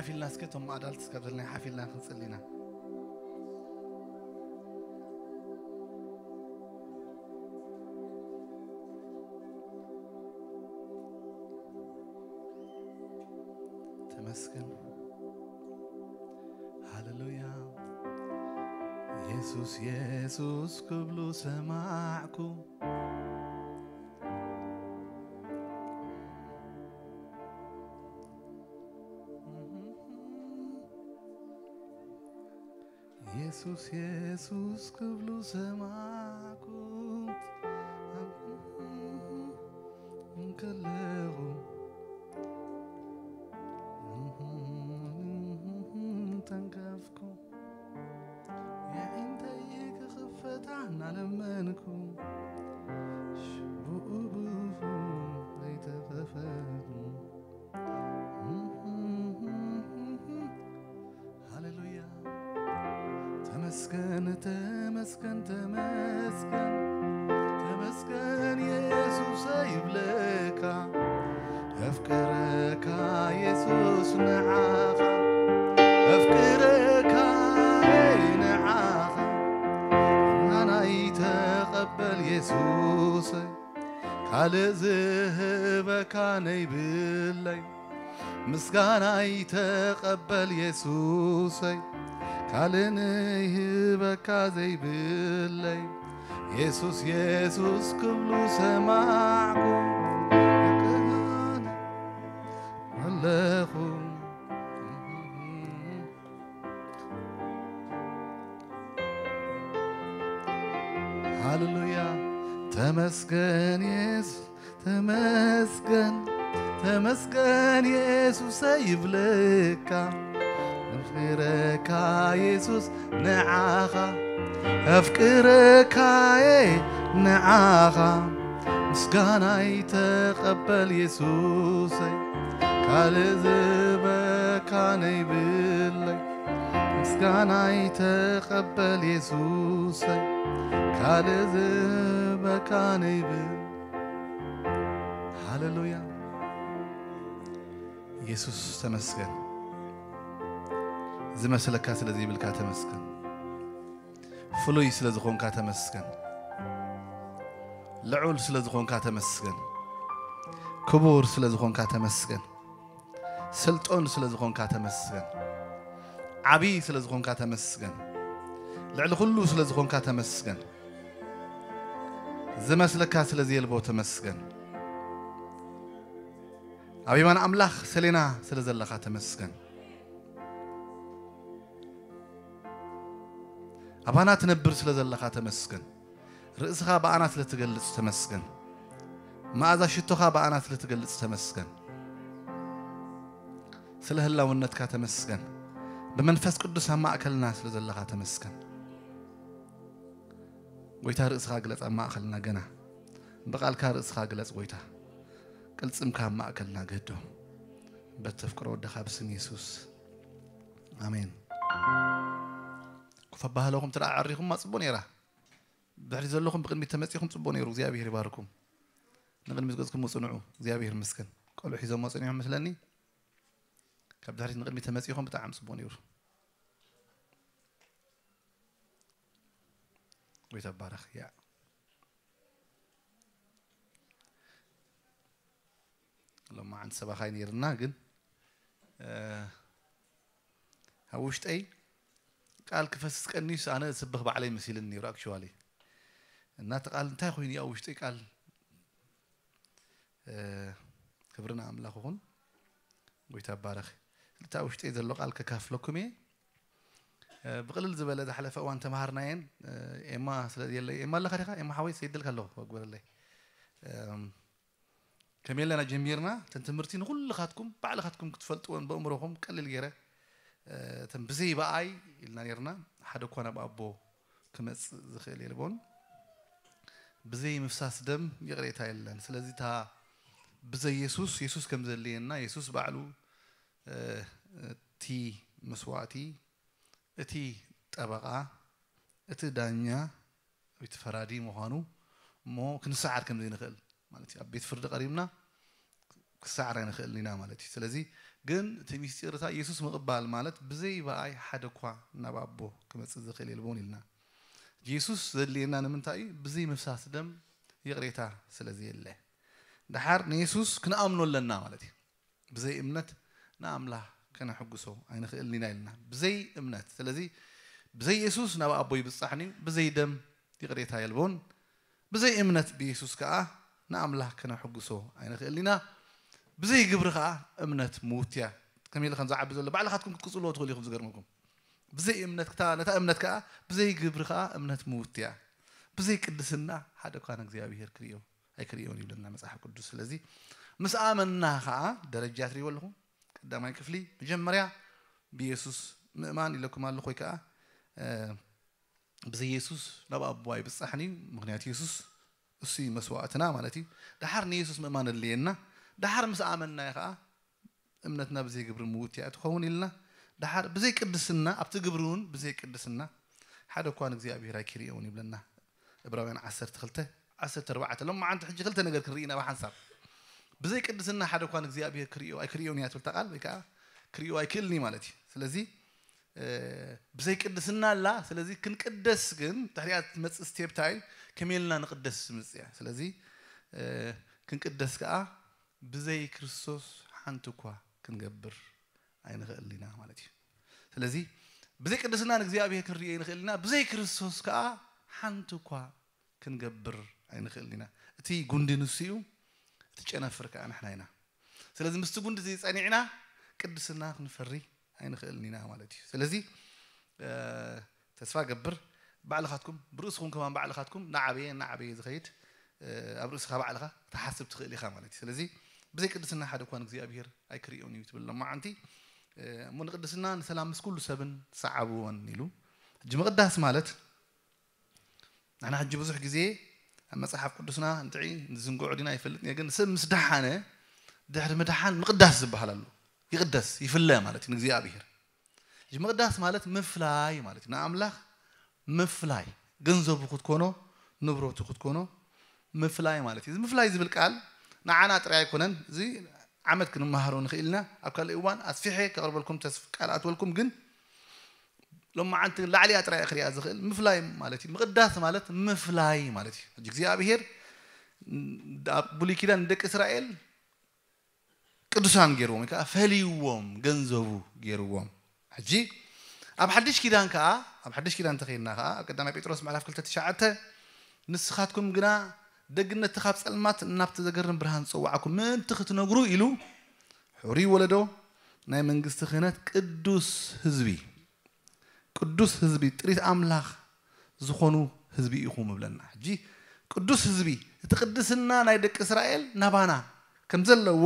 ሓፊልና እስከ እቶም ኣዳልት እስካብ ዘለና ሓፊልና ክንጽሊ ኢና። ተመስገን። ሃሌሉያ። የሱስ የሱስ ክብሉ ሰማዕኩ። የሱስ የሱስ ክብሉ ሰማዕኩ እንከለኹ ተንከፍኩ። የዒንተይ ክኽፈታ እናለመንኩ ሽቡኡ ብፉ ዘይተኸፈቱ። ሃሌሉያ። ተመስገን ተመስገን ተመስገን ተመስገን የሱሰይ ይብለካ። ኣፍቅረካ የሱስ ንዓኻ። ኣፍቅረካ ንዓኻ። ናናይ ተቐበል የሱሰይ። ካልእ ዝህበካ ነይብለይ። ምስጋናይ ተቐበል የሱሰይ። ካልእ ንይህበካ ዘይብለይ። የሱስ የሱስ ክብሉ ሰማዕኩ። ኣለኹ። ሃሌሉያ። ተመስገን የሱስ ተመስገን። ተመስገን የሱሰይ ይብለካ። ኣፍቅረካ የሱስ ንዓኻ። ኣፍቅረካ ንዓኻ። ምስጋናይ ተቐበል የሱሰይ። ካልእ ዝበካ ነይብለይ። ምስጋናይ ተቐበል የሱሰይ። ካልእ ዝበካ ነይብል። ሃሌሉያ። የሱስ ተመስገን። ዝመስለካ ስለ ዘይብልካ ተመስገን። ፍሉይ ስለ ዝኾንካ ተመስገን። ልዑል ስለ ዝኾንካ ተመስገን። ክቡር ስለ ዝኾንካ ተመስገን። ስልጡን ስለ ዝኾንካ ተመስገን። ዓቢ ስለ ዝኾንካ ተመስገን። ልዕሊ ኩሉ ስለ ዝኾንካ ተመስገን። ዝመስለካ ስለ ዘየልቦ ተመስገን። ኣብ የማን ኣምላኽ ሰሌና ስለ ዘለኻ ተመስገን። ኣባና ትነብር ስለ ዘለኻ ተመስገን። ርእስኻ ብኣና ስለ ትገልጽ ተመስገን። መኣዛ ሽቶኻ ብኣና ስለ ትገልጽ ተመስገን። ስለ ህላውነትካ ተመስገን። ብመንፈስ ቅዱስ ኣብ ማእከልና ስለ ዘለኻ ተመስገን። ጎይታ ርእስኻ ግለጽ ኣብ ማእከልና ገና። ብቓልካ ርእስኻ ግለጽ ጎይታ። ቅልጽምካ ኣብ ማእከልና ገዶ። በተፍቅሮ ወደኻ ብስም የሱስ። ኣሜን። ኮፍ ኣባህለኹም ትረኣ ዓሪኹማ ጽቡቕ ነይራ። ብድሕሪ ዘለኹም ብቕድሚት ተመጺኹም ጽቡቕ ነይሩ። እግዚኣብሔር ይባርኩም። ንቕድሚት ገጽኩም ጽንዑ። እግዚኣብሔር ይመስገን። ቆልዑ ሒዞሞ ጸኒሖም መስለኒ። ካብ ድሕሪት ንቕድሚት ተመጺኹም ብጣዕሚ ጽቡቕ ነይሩ። ጎይታ ባረኽ። ያ ሎማዓንቲ ሰባኻይ ነይርና፣ ግን፣ እ፣ ኣብ ውሽጠይ ቃል ክፈስስ ቀኒዩስ ኣነ ስብኽ ባዕለይ መሲልን ነይሩ፣ ኣክቹዋሊ። እና እቲ ቃል እንታይ ኮይኑ እዩ ኣብ ውሽጠይ ቃል፣ እ፣ ክብሪ ንኣምላኽ ይኹን። ጎይታ ባረኽ። እቲ ኣብ ውሽጠይ ዘሎ ቃል ከካፍለኩም እየ። እ፣ ብቕልል ዝበለ ዝሓለፈ እዋን ተምሃርናየን፣ እ፣ ኤማ ስለ የለ፣ ኤማ ኣለኻ ዲኻ? ኤማ ሓወይ ሰይደልካ ኣለኹ፣ ግበረለይ። እም፣ ከመይ ኣለና ጀሚርና፣ እተን ትምህርቲ ንኹልኻትኩም፣ ባዕልኻትኩም ክትፈልጥዎን በእምሮኹም ቀልል ገይረ፣ እ፣ እተን ብዘይ ብኣይ ኢልና ነይርና፣ ሓደ እኳ ናብ ኣቦ ክመጽእ ዝኽእል የልቦን፣ ብዘይ ምፍሳስ ደም ይቕሬታ የለን። ስለዚ እታ ብዘይ የሱስ፣ የሱስ ከም ዘድልየና፣ የሱስ ባዕሉ፣ እ፣ እቲ መስዋእቲ፣ እቲ ጠበቓ፣ እቲ ዳኛ፣ እቲ ፈራዲ ምዃኑ እሞ ክንሰዓር ከም ዘይንኽእል ማለት እዩ። ኣብ ቤት ፍርዲ ቀሪብና ክሰዓር ኣይንኽእልን ኢና ማለት እዩ። ስለዚ ግን እቲ ሚስጢር እታ ኢየሱስ ምቕባል ማለት ብዘይ ብኣይ ሓደ እኳ ናብ ኣቦ ክመጽእ ዝኽእል የልቦን ኢልና። ኢየሱስ ዘድልየና ንምንታይ እዩ? ብዘይ ምፍሳስ ደም ይቕሬታ ስለ ዘየለ። ደሓር ንኢየሱስ ክንኣምኖ ኣለና ማለት እዩ። ብዘይ እምነት ንኣምላኽ ከነሐጉሶ ኣይንኽእልን ኢና ኢልና። ብዘይ እምነት። ስለዚ ብዘይ ኢየሱስ ናብ ኣቦ ይብጻሕን እዩ። ብዘይ ደም ይቕሬታ የልቦን። ብዘይ እምነት ብኢየሱስ ከኣ ንኣምላኽ ከነሐጉሶ ኣይንኽእልን ኢና። ብዘይ ግብሪ ከኣ እምነት ምውት እያ። ከመይ ኢለ ከም ዝዓቢ ዘሎ ባዕልኻትኩም ክትቅጽልዎ ትኽእሉ ኢኹም፣ ዝገርመኩም። ብዘይ እምነት ክታ-፣ ነታ እምነት ከኣ ብዘይ ግብሪ ከኣ እምነት ምውት እያ። ብዘይ ቅድስና ሓደ እኳ ንእግዚኣብሔር ክርእዮ ኣይክርእዮን ይብለና መጽሓፍ ቅዱስ። ስለዚ ምስ ኣመንና ከኣ ደረጃ ትርእይዎ ኣለኹም። ቀዳማይ ክፍሊ መጀመርያ ብኢየሱስ ምእማን ኢለኩም ኣለኹ፣ ወይ ከኣ፣ እ፣ ብዘይ ኢየሱስ ናብ ኣቦ ኣይብጻሕን እዩ። ምኽንያቱ ኢየሱስ እሱ እዩ መስዋዕትና ማለት እዩ። ደሓር ንኢየሱስ ምእማን ኣድልየና። ደሓር ምስ ኣመንናዮ ከኣ እምነትና ብዘይ ግብሪ ምውት እያ ትኸውን ኢልና። ደሓር ብዘይ ቅድስና፣ ኣብቲ ግብሪ እውን ብዘይ ቅድስና ሓደ እኳ ንእግዚኣብሔር ኣይክርእዮን ይብለና። ዕብራውያን ዓሰርተ ክልተ ዓሰርተ ኣርባዕተ። ሎማዓንቲ ሕጂ ክልተ ነገር ክንርኢ ኢና ብሓንሳብ። ብዘይ ቅድስና ሓደ እኳ ንእግዚኣብሔር ክርእዮ ኣይክርእዮን እያ ትብል እታ ቃል፣ ወይ ከኣ ክርእዮ ኣይክእልን እዩ ማለት እዩ። ስለዚ፣ እ፣ ብዘይ ቅድስና ኣላ። ስለዚ ክንቅደስ ግን ድሕሪኣ ትመጽእ ስቴፕ እንታይ እዩ? ከመይ ኢልና ንቅደስ ዝምጽእ እያ። ስለዚ፣ እ፣ ክንቅደስ ከኣ ብዘይ ክርስቶስ ሓንቲ እኳ ክንገብር ኣይንኽእልን ኢና ማለት እዩ። ስለዚ ብዘይ ቅድስና ንእግዚኣብሔር ክንርእዮ ኣይንኽእልን ኢና፣ ብዘይ ክርስቶስ ከኣ ሓንቲ እኳ ክንገብር ኣይንኽእልን ኢና። እቲ ጉንዲ ንሱ እዩ፣ እቲ ጨነፍር ከኣ ንሕና ኢና። ስለዚ ምስቲ ጉንዲ እዚ ጸኒዕና ቅድስና ክንፈሪ ኣይንኽእልን ኢና ማለት እዩ። ስለዚ፣ እ፣ ተስፋ ገብር ባዕልኻትኩም ብርእስኹም ከማን ባዕልኻትኩም እናዓበየ እናዓበየ ዝኸይድ፣ እ፣ ኣብ ርእስኻ ባዕልኻ ክትሓስብ ትኽእል ኢኻ ማለት እዩ። ስለዚ ብዘይ ቅድስና ሓደ እኳ ንእግዚኣብሔር ኣይክርእዮን እዩ ትብል ሎማዓንቲ። እ፣ እሞ ንቅድስና ንሰላም ምስ ኩሉ ሰብን ሰዓብዎን ኢሉ። ሕጂ ምቕዳስ ማለት ንሕና ሕጂ ብዙሕ ግዜ ኣብ መጽሓፍ ቅዱስና እንጥዒ ንዝንግዖ ዲና ይፈልጥ እየ፣ ግን ሰብ ምስ ደሓነ ድሕሪ ምድሓን ምቕዳስ ዝበሃል ኣሎ። ይቕደስ፣ ይፍለ ማለት እዩ ንእግዚኣብሔር። ሕጂ ምቕዳስ ማለት ምፍላይ ማለት እዩ። ንኣምላኽ ምፍላይ፣ ገንዘቡ ክትኮኖ፣ ንብረቱ ክትኮኖ ምፍላይ ማለት እዩ። እዚ ምፍላይ ዝብል ቃል ንዓና ጥራይ ኣይኮነን። እዚ ዓመት ክንመሃሮ ንኽእል ኢና። ኣብ ካልእ እዋን ኣስፊሐ ከቕርበልኩም ተስፍ-፣ ቃል ኣትወልኩም፣ ግን ሎማዓንቲ ላዕሊኣ ጥራይ እየ ክሪኣ ዝኽእል። ምፍላይ ማለት እዩ። ምቕዳስ ማለት ምፍላይ ማለት እዩ። ሕጂ እግዚኣብሔር ኣብ ብሉይ ኪዳን ንደቂ እስራኤል ቅዱሳን ገይርዎም፣ ወይ ከዓ ፈልይዎም፣ ገንዘቡ ገይርዎም። ሕጂ ኣብ ሓድሽ ኪዳን ከዓ፣ ኣብ ሓድሽ ኪዳን እንተኸይድና ከዓ፣ ኣብ ቀዳማይ ጴጥሮስ ምዕራፍ ክልተ ትሽዓተ፣ "ንስኻትኩም ግና ደግነቲ ካብ ጸልማት ናብቲ ዘገርም ብርሃን ዝጸዋዕኩም ምእንቲ ክትነግሩ" ኢሉ፣ "ሕሩይ ወለዶ፣ ናይ መንግስቲ ክህነት፣ ቅዱስ ህዝቢ፣ ቅዱስ ህዝቢ፣ ጥሪት ኣምላኽ ዝኾኑ ህዝቢ ኢኹም" ይብለና። ሕጂ ቅዱስ ህዝቢ፣ እቲ ቅድስና ናይ ደቂ እስራኤል ናባና ከም ዘለዎ፣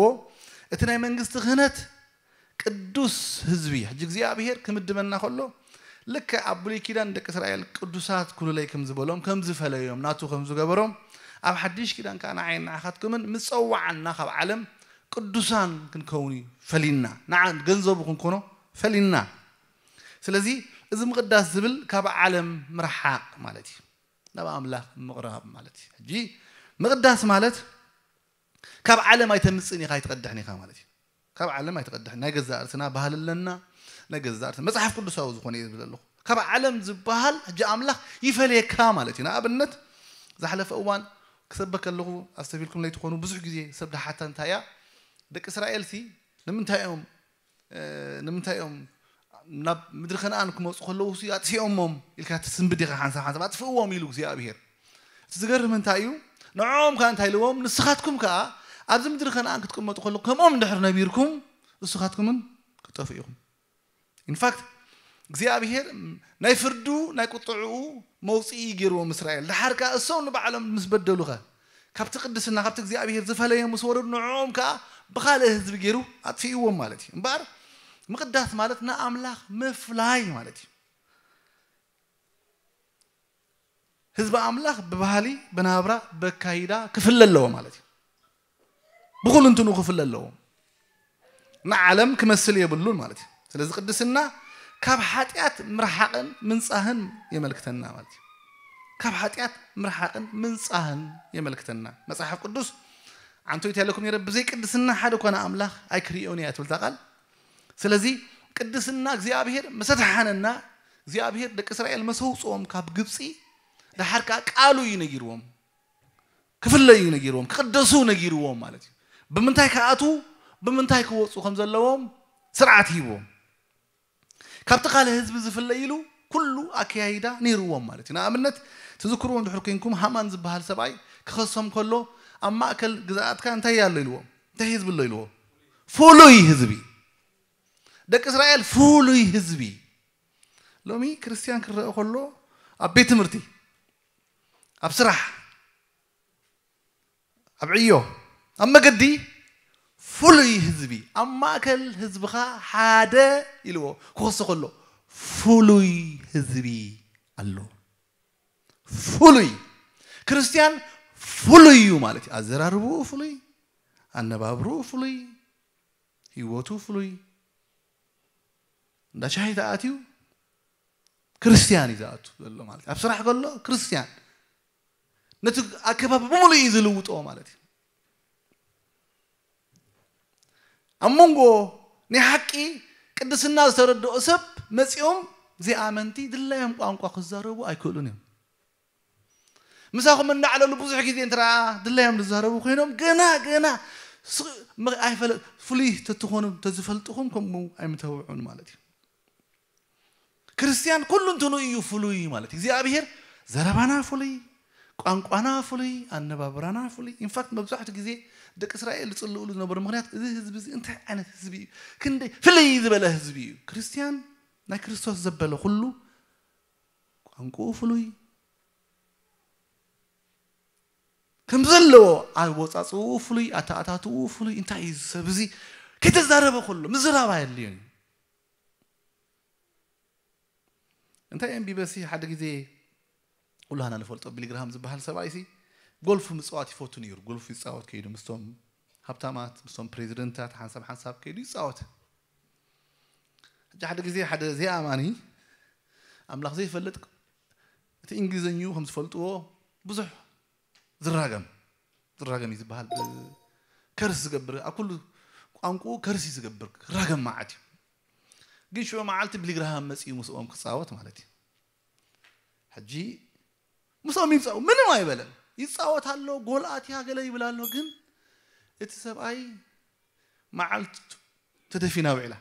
እቲ ናይ መንግስቲ ክህነት ቅዱስ ህዝቢ፣ ሕጂ እግዚኣብሔር ክምድበና ከሎ፣ ልክዕ ኣብ ብሉይ ኪዳን ደቂ እስራኤል ቅዱሳት ኩኑለይ ከም ዝበሎም፣ ከም ዝፈለዮም፣ ናቱ ከም ዝገበሮም፣ ኣብ ሓድሽ ኪዳን ከኣ ንዓይን ንዓኻትኩምን ምስ ጸዋዓና ካብ ዓለም ቅዱሳን ክንከውን እዩ ፈሊና። ንዓ ገንዘቡ ክንኮኖ ፈሊና። ስለዚ እዚ ምቕዳስ ዝብል ካብ ዓለም ምርሓቕ ማለት እዩ። ናብ ኣምላኽ ምቕራብ ማለት እዩ። ሕጂ ምቕዳስ ማለት ካብ ዓለም ኣይተምጽእን ኢኻ፣ ኣይትቐድሕን ኢኻ ማለት እዩ። ካብ ዓለም ኣይትቐድሕን። ናይ ገዛእ ርእስና ባህሊ ኣለና፣ ናይ ገዛእ ርእስና መጽሓፍ ቅዱሳዊ ዝኾነ እዩ ዝብል ኣለኹ። ካብ ዓለም ዝበሃል ሕጂ ኣምላኽ ይፈልየካ ማለት እዩ። ንኣብነት ዝሓለፈ እዋን ክሰበክ ከለኹ ኣስተቢልኩም ለይትኾኑ ብዙሕ ግዜ ሰብ ደሓታ እንታይ እያ፣ ደቂ እስራኤል ሲ ንምንታይ እዮም፣ እ፣ ንምንታይ እዮም ናብ ምድሪ ከነኣን ክመጹ ከለዉ ሲ ኣጥፊኦሞም ኢልካ ትስንብድ ኢኻ። ሓንሳብ ሓንሳብ ኣጥፍእዎም ኢሉ እግዚኣብሔር። እቲ ዝገርም እንታይ እዩ? ንዕኦም ከኣ እንታይ ኢልዎም? "ንስኻትኩም ከኣ ኣብዚ ምድሪ ከነኣን ክትቅመጡ ከለኹ ከምኦም እንድሕር ነቢርኩም ንስኻትኩምን ክትጠፍኡ ኢኹም." ኢንፋክት እግዚኣብሔር ናይ ፍርዱ ናይ ቁጥዕኡ መውፅኢ ገይርዎም እስራኤል። ደሓር ከኣ እሶም ንባዕሎም ምስ በደሉኸ፣ ካብቲ ቅድስና ካብቲ እግዚኣብሔር ዝፈለየ ምስ ወረዱ፣ ንዕኦም ከኣ ብኻልእ ህዝቢ ገይሩ ኣጥፊእዎም ማለት እዩ። እምበኣር ምቕዳስ ማለት ንኣምላኽ ምፍላይ ማለት እዩ። ህዝቢ ኣምላኽ ብባህሊ፣ ብናብራ፣ በካይዳ ክፍለ ኣለዎ ማለት እዩ። ብኹሉ እንትኑ ክፍለ ኣለዎ። ንዓለም ክመስል የብሉን ማለት እዩ። ስለዚ ቅድስና ካብ ሓጢኣት ምርሓቕን ምንጻህን የመልክተና ማለት እዩ። ካብ ሓጢኣት ምርሓቕን ምንጻህን የመልክተና። መጽሓፍ ቅዱስ ዓንቶ ይት ያለኩም ነረ ብዘይ ቅድስና ሓደ ኮነ ኣምላኽ ኣይክርእዮን እያ ትብል እታ ቃል። ስለዚ ቅድስና እግዚኣብሔር መሰተሓነና፣ እግዚኣብሔር ደቂ እስራኤል መሰውፅኦም ካብ ግብፂ፣ ደሓር ከዓ ቃሉ እዩ ነጊርዎም፣ ክፍለዩ ነጊርዎም፣ ክቅደሱ ነጊርዎም ማለት እዩ። ብምንታይ ክኣትዉ፣ ብምንታይ ክወፁ ከም ዘለዎም ስርዓት ሂብዎም። ካብቲ ካልእ ህዝቢ ዝፍለይሉ ኩሉ ኣከያይዳ ነይርዎም ማለት እዩ። ንኣብነት ትዝክርዎ እንድሕር ኮንኩም፣ ሃማን ዝበሃል ሰብኣይ ክኸሶም ከሎ፣ ኣብ ማእከል ግዛኣትካ እንታይ ኣሎ ኢልዎ? እንታይ ህዝቢ ኣሎ ኢልዎ? ፍሉይ ህዝቢ። ደቂ እስራኤል ፍሉይ ህዝቢ። ሎሚ ክርስትያን ክረአ ከሎ፣ ኣብ ቤት ትምህርቲ፣ ኣብ ስራሕ፣ ኣብ ዕዮ፣ ኣብ መገዲ፣ ፍሉይ ህዝቢ፣ ኣብ ማእከል ህዝብኻ ሓደ ኢልዎ ክኸሶ ከሎ፣ ፍሉይ ህዝቢ ኣሎ። ፍሉይ። ክርስትያን ፍሉይ እዩ ማለት እዩ። ኣዘራርብኡ ፍሉይ፣ ኣነባብርኡ ፍሉይ፣ ህይወቱ ፍሉይ። እንዳ ሻሂ ተኣትዩ ክርስትያን እዩ ዝኣቱ ዘሎ ማለት እዩ። ኣብ ስራሕ ከሎ ክርስትያን። ነቲ ኣከባቢ ብምሉእ እዩ ዝልውጦ ማለት እዩ። ኣብ መንጎ ናይ ሓቂ ቅድስና ዝተረድኦ ሰብ መጺኦም ዘይኣመንቲ ድላዮም ቋንቋ ክዛረቡ ኣይክእሉን እዮም። ምሳኹም እንዳዕለሉ ብዙሕ ግዜ እንተ ደኣ ድላዮም ዝዛረቡ ኮይኖም፣ ገና፣ ገና ስ-፣ መ-፣ ኣይፈለ-፣ ፍሉይ ተትኾኑ፣ ተዝፈልጥኹም ከምኡ ኣይምተውዑን ማለት እዩ። ክርስትያን ኩሉ እንትኑ እዩ ፍሉይ ማለት እዩ። እግዚኣብሔር ዘረባና ፍሉይ፣ ቋንቋና ፍሉይ፣ ኣነባብራና ፍሉይ። ኢንፋክት መብዛሕትኡ ግዜ ደቂ እስራኤል ዝጽልእሉ ዝነበሩ ምኽንያት፣ እዚ ህዝቢ እዚ እንታይ ዓይነት ህዝቢ እዩ? ክንደይ ፍልይ ዝበለ ህዝቢ እዩ። ክርስትያን ናይ ክርስቶስ ዘበለ ኩሉ ቋንቋኡ ፍሉይ፣ ከም ዘለዎ ኣወጻጽኡ ፍሉይ፣ ኣተኣታትኡ ፍሉይ። እንታይ እዩ እዚ ሰብ እዚ? ከይተዛረበ ከሎ ምዝራብ ኣየድልዮን እዩ። እንታይ ኣንቢበሲ ሓደ ግዜ ኩላህና ንፈልጦ ቢሊ ግርሃም ዝበሃል ሰብኣይሲ ጎልፍ ምጽዋት ይፈቱ ነይሩ። ጎልፍ ይጻወት ከይዱ ምስቶም ሃብታማት፣ ምስቶም ፕሬዚደንታት ሓንሳብ ሓንሳብ ከይዱ ይጻወት። ሕጂ ሓደ ግዜ ሓደ ዘይኣማኒ ኣምላኽ ዘይፈልጥ፣ እቲ እንግሊዝኛኡ ከም ዝፈልጥዎ ብዙሕ ዝራገም፣ ዝራገም እዩ ዝበሃል። ከርስ ዝገብር፣ ኣብ ኩሉ ቋንቋኡ ከርስ እዩ ዝገብር፣ ክራገም መዓት እዩ። ግን ሽዑ መዓልቲ ቢሊ ግርሃም መጺኡ ምስኦም ክጻወት ማለት እዩ። ሕጂ ምስኦም ይጻወት፣ ምንም ኣይበለን። ይጻወት ኣሎ፣ ጎል ኣትያ ገለ ይብል ኣሎ። ግን እቲ ሰብኣይ መዓልቱ ተደፊና ውዒላ።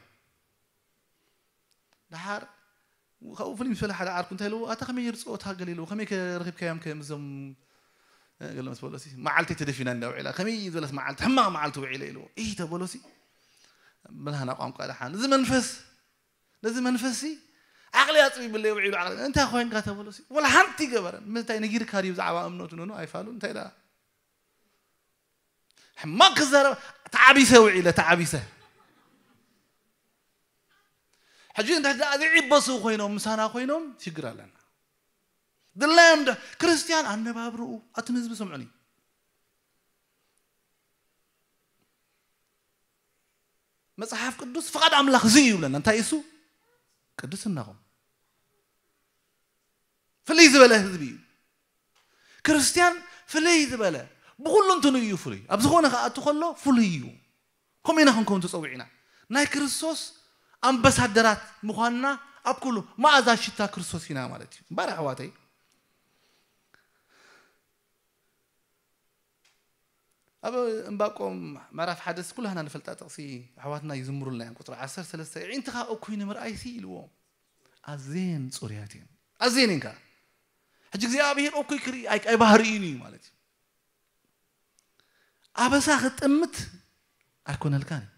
ደሓር ካብኡ ፍልይ ምስ በለ ሓደ ዓርኩ እንታይ ኢልዎ? ኣታ ከመይ ገይሩ ጸወታ ገለ ኢልዎ? ከመይ ከ ረኺብካዮም ከ ምስዞም፣ እ፣ ገለ ምስ በሎ ሲ፣ መዓልተይ ተደፊና እንዳ ውዒላ። ከመይ ዝበለት መዓልቲ፣ ሕማቕ መዓልቲ ውዒለ ኢልዎ። ኢህ ተበሎ ሲ፣ ብናህና ቋንቋ ደሓን። እዚ መንፈስ፣ ነዚ መንፈስ ሲ፣ ዓቕሊ ኣጽቢብለይ ውዒሉ ዓቕሊ። እንታይ ኮይንካ ተበሎ ሲ፣ ወላ ሓንቲ ገበረን። ምንታይ ነጊርካ ድዩ ብዛዕባ እምነቱ? ኖኖ፣ ኣይፋሉን። እንታይ ደኣ? ሕማቕ ክዛረብ ተዓቢሰ ውዒለ፣ ተዓቢሰ። ሕጂ እንተ ደኣ ዘይዕበሱ ኮይኖም፣ ምሳና ኮይኖም፣ ሽግር ኣለና። ድላዮም ደ-፣ ክርስትያን ኣነባብርኡ፣ ኣቱም ህዝቢ ስምዑኒ። መጽሓፍ ቅዱስ ፍቓድ ኣምላኽ እዚ እዩ ይብለና። እንታይ እሱ? ቅድስናኹም። ፍልይ ዝበለ ህዝቢ እዩ። ክርስትያን ፍልይ ዝበለ፣ ብኹሉ እንትኑ እዩ ፍሉይ። ኣብ ዝኾነ ክኣቱ ከሎ ፍሉይ እዩ። ከምኡ ኢና ክንከውን ተጸዊዕና። ናይ ክርስቶስ ኣምባሳደራት ምዃንና ኣብ ኩሉ መኣዛ ሽታ ክርስቶስ ኢና ማለት እዩ። እምበኣር ኣሕዋተይ፣ ኣብ እምባቆም ምዕራፍ ሓደ ኩላህና ንፈልጣ ጥቕሲ ኣሕዋትና ይዝምሩልና እዮም። ቁጽሪ ዓሰርተ ሰለስተ፣ "ኣዒንትኻ እኩይ ንምርኣይሲ" ኢልዎ። ኣዘየን ጽሩያት እየን። ኣዘየን እየን ከኣ። ሕጂ እግዚኣብሔር እኩይ ክርኢ ኣይ-፣ ኣይባህርዩን እዩ ማለት እዩ። ኣበሳ ክትጥምት ኣይኮነልካን እዩ።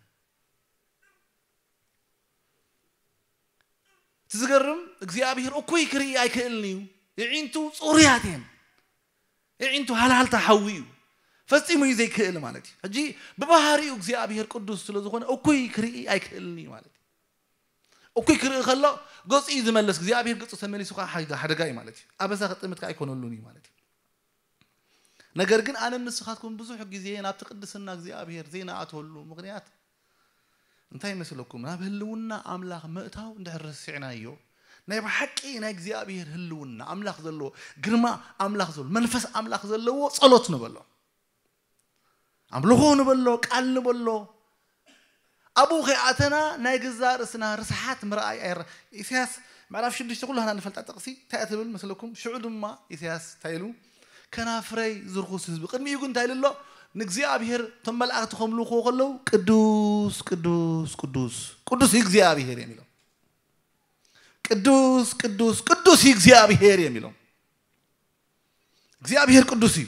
እቲ ዝገርም እግዚኣብሔር እኩይ ክርኢ ኣይክእልን እዩ። ኣዒንቱ ጽሩያት እየን። ኣዒንቱ ሃልሃልታ ሓዊ እዩ። ፈጺሙ እዩ ዘይክእል ማለት እዩ። ሕጂ ብባህሪኡ እግዚኣብሔር ቅዱስ ስለ ዝኾነ እኩይ ክርኢ ኣይክእልን እዩ ማለት እዩ። እኩይ ክርኢ ከሎ ገጹ እዩ ዝመልስ። እግዚኣብሔር ገጹ ተመሊሱ ከዓ ሓደጋ፣ ሓደጋ እዩ ማለት እዩ። ኣበሳ ክጥምት ከዓ ኣይኮነሉን እዩ ማለት እዩ። ነገር ግን ኣነን ንስኻትኩም ብዙሕ ግዜ ናብቲ ቅድስና እግዚኣብሔር ዘይንኣትወሉ ምኽንያት እንታይ ይመስለኩም? ናብ ህልውና ኣምላኽ ምእታው እንድሕር ረሲዕናዮ፣ ናይ ብሓቂ ናይ እግዚኣብሔር ህልውና ኣምላኽ ዘለዎ፣ ግርማ ኣምላኽ ዘለዎ፣ መንፈስ ኣምላኽ ዘለዎ ጸሎት ንበሎ። ኣምልኾ ንበሎ፣ ቃል ንበሎ፣ ኣብኡ ከይኣተና ናይ ገዛእ ርእስና ርስሓት ምርኣይ ኣይረ ኢሳያስ ምዕራፍ ሽዱሽተ ኩላህና ንፈልጣ ጥቕሲ እንታይ እያ ትብል መስለኩም? ሽዑ ድማ ኢሳያስ እንታይ ኢሉ? ከናፍረይ ዝርኹስ ህዝቢ። ቅድሚኡ ግን እንታይ ኢሉ ኣሎ? ንእግዚኣብሔር እቶም መላእኽቲ ከምልኽዎ ከለዉ ቅዱስ ቅዱስ ቅዱስ ቅዱስ እዩ እግዚኣብሔር እዮም ኢሎም። ቅዱስ ቅዱስ ቅዱስ እዩ እግዚኣብሔር እዮም ኢሎም። እግዚኣብሔር ቅዱስ እዩ።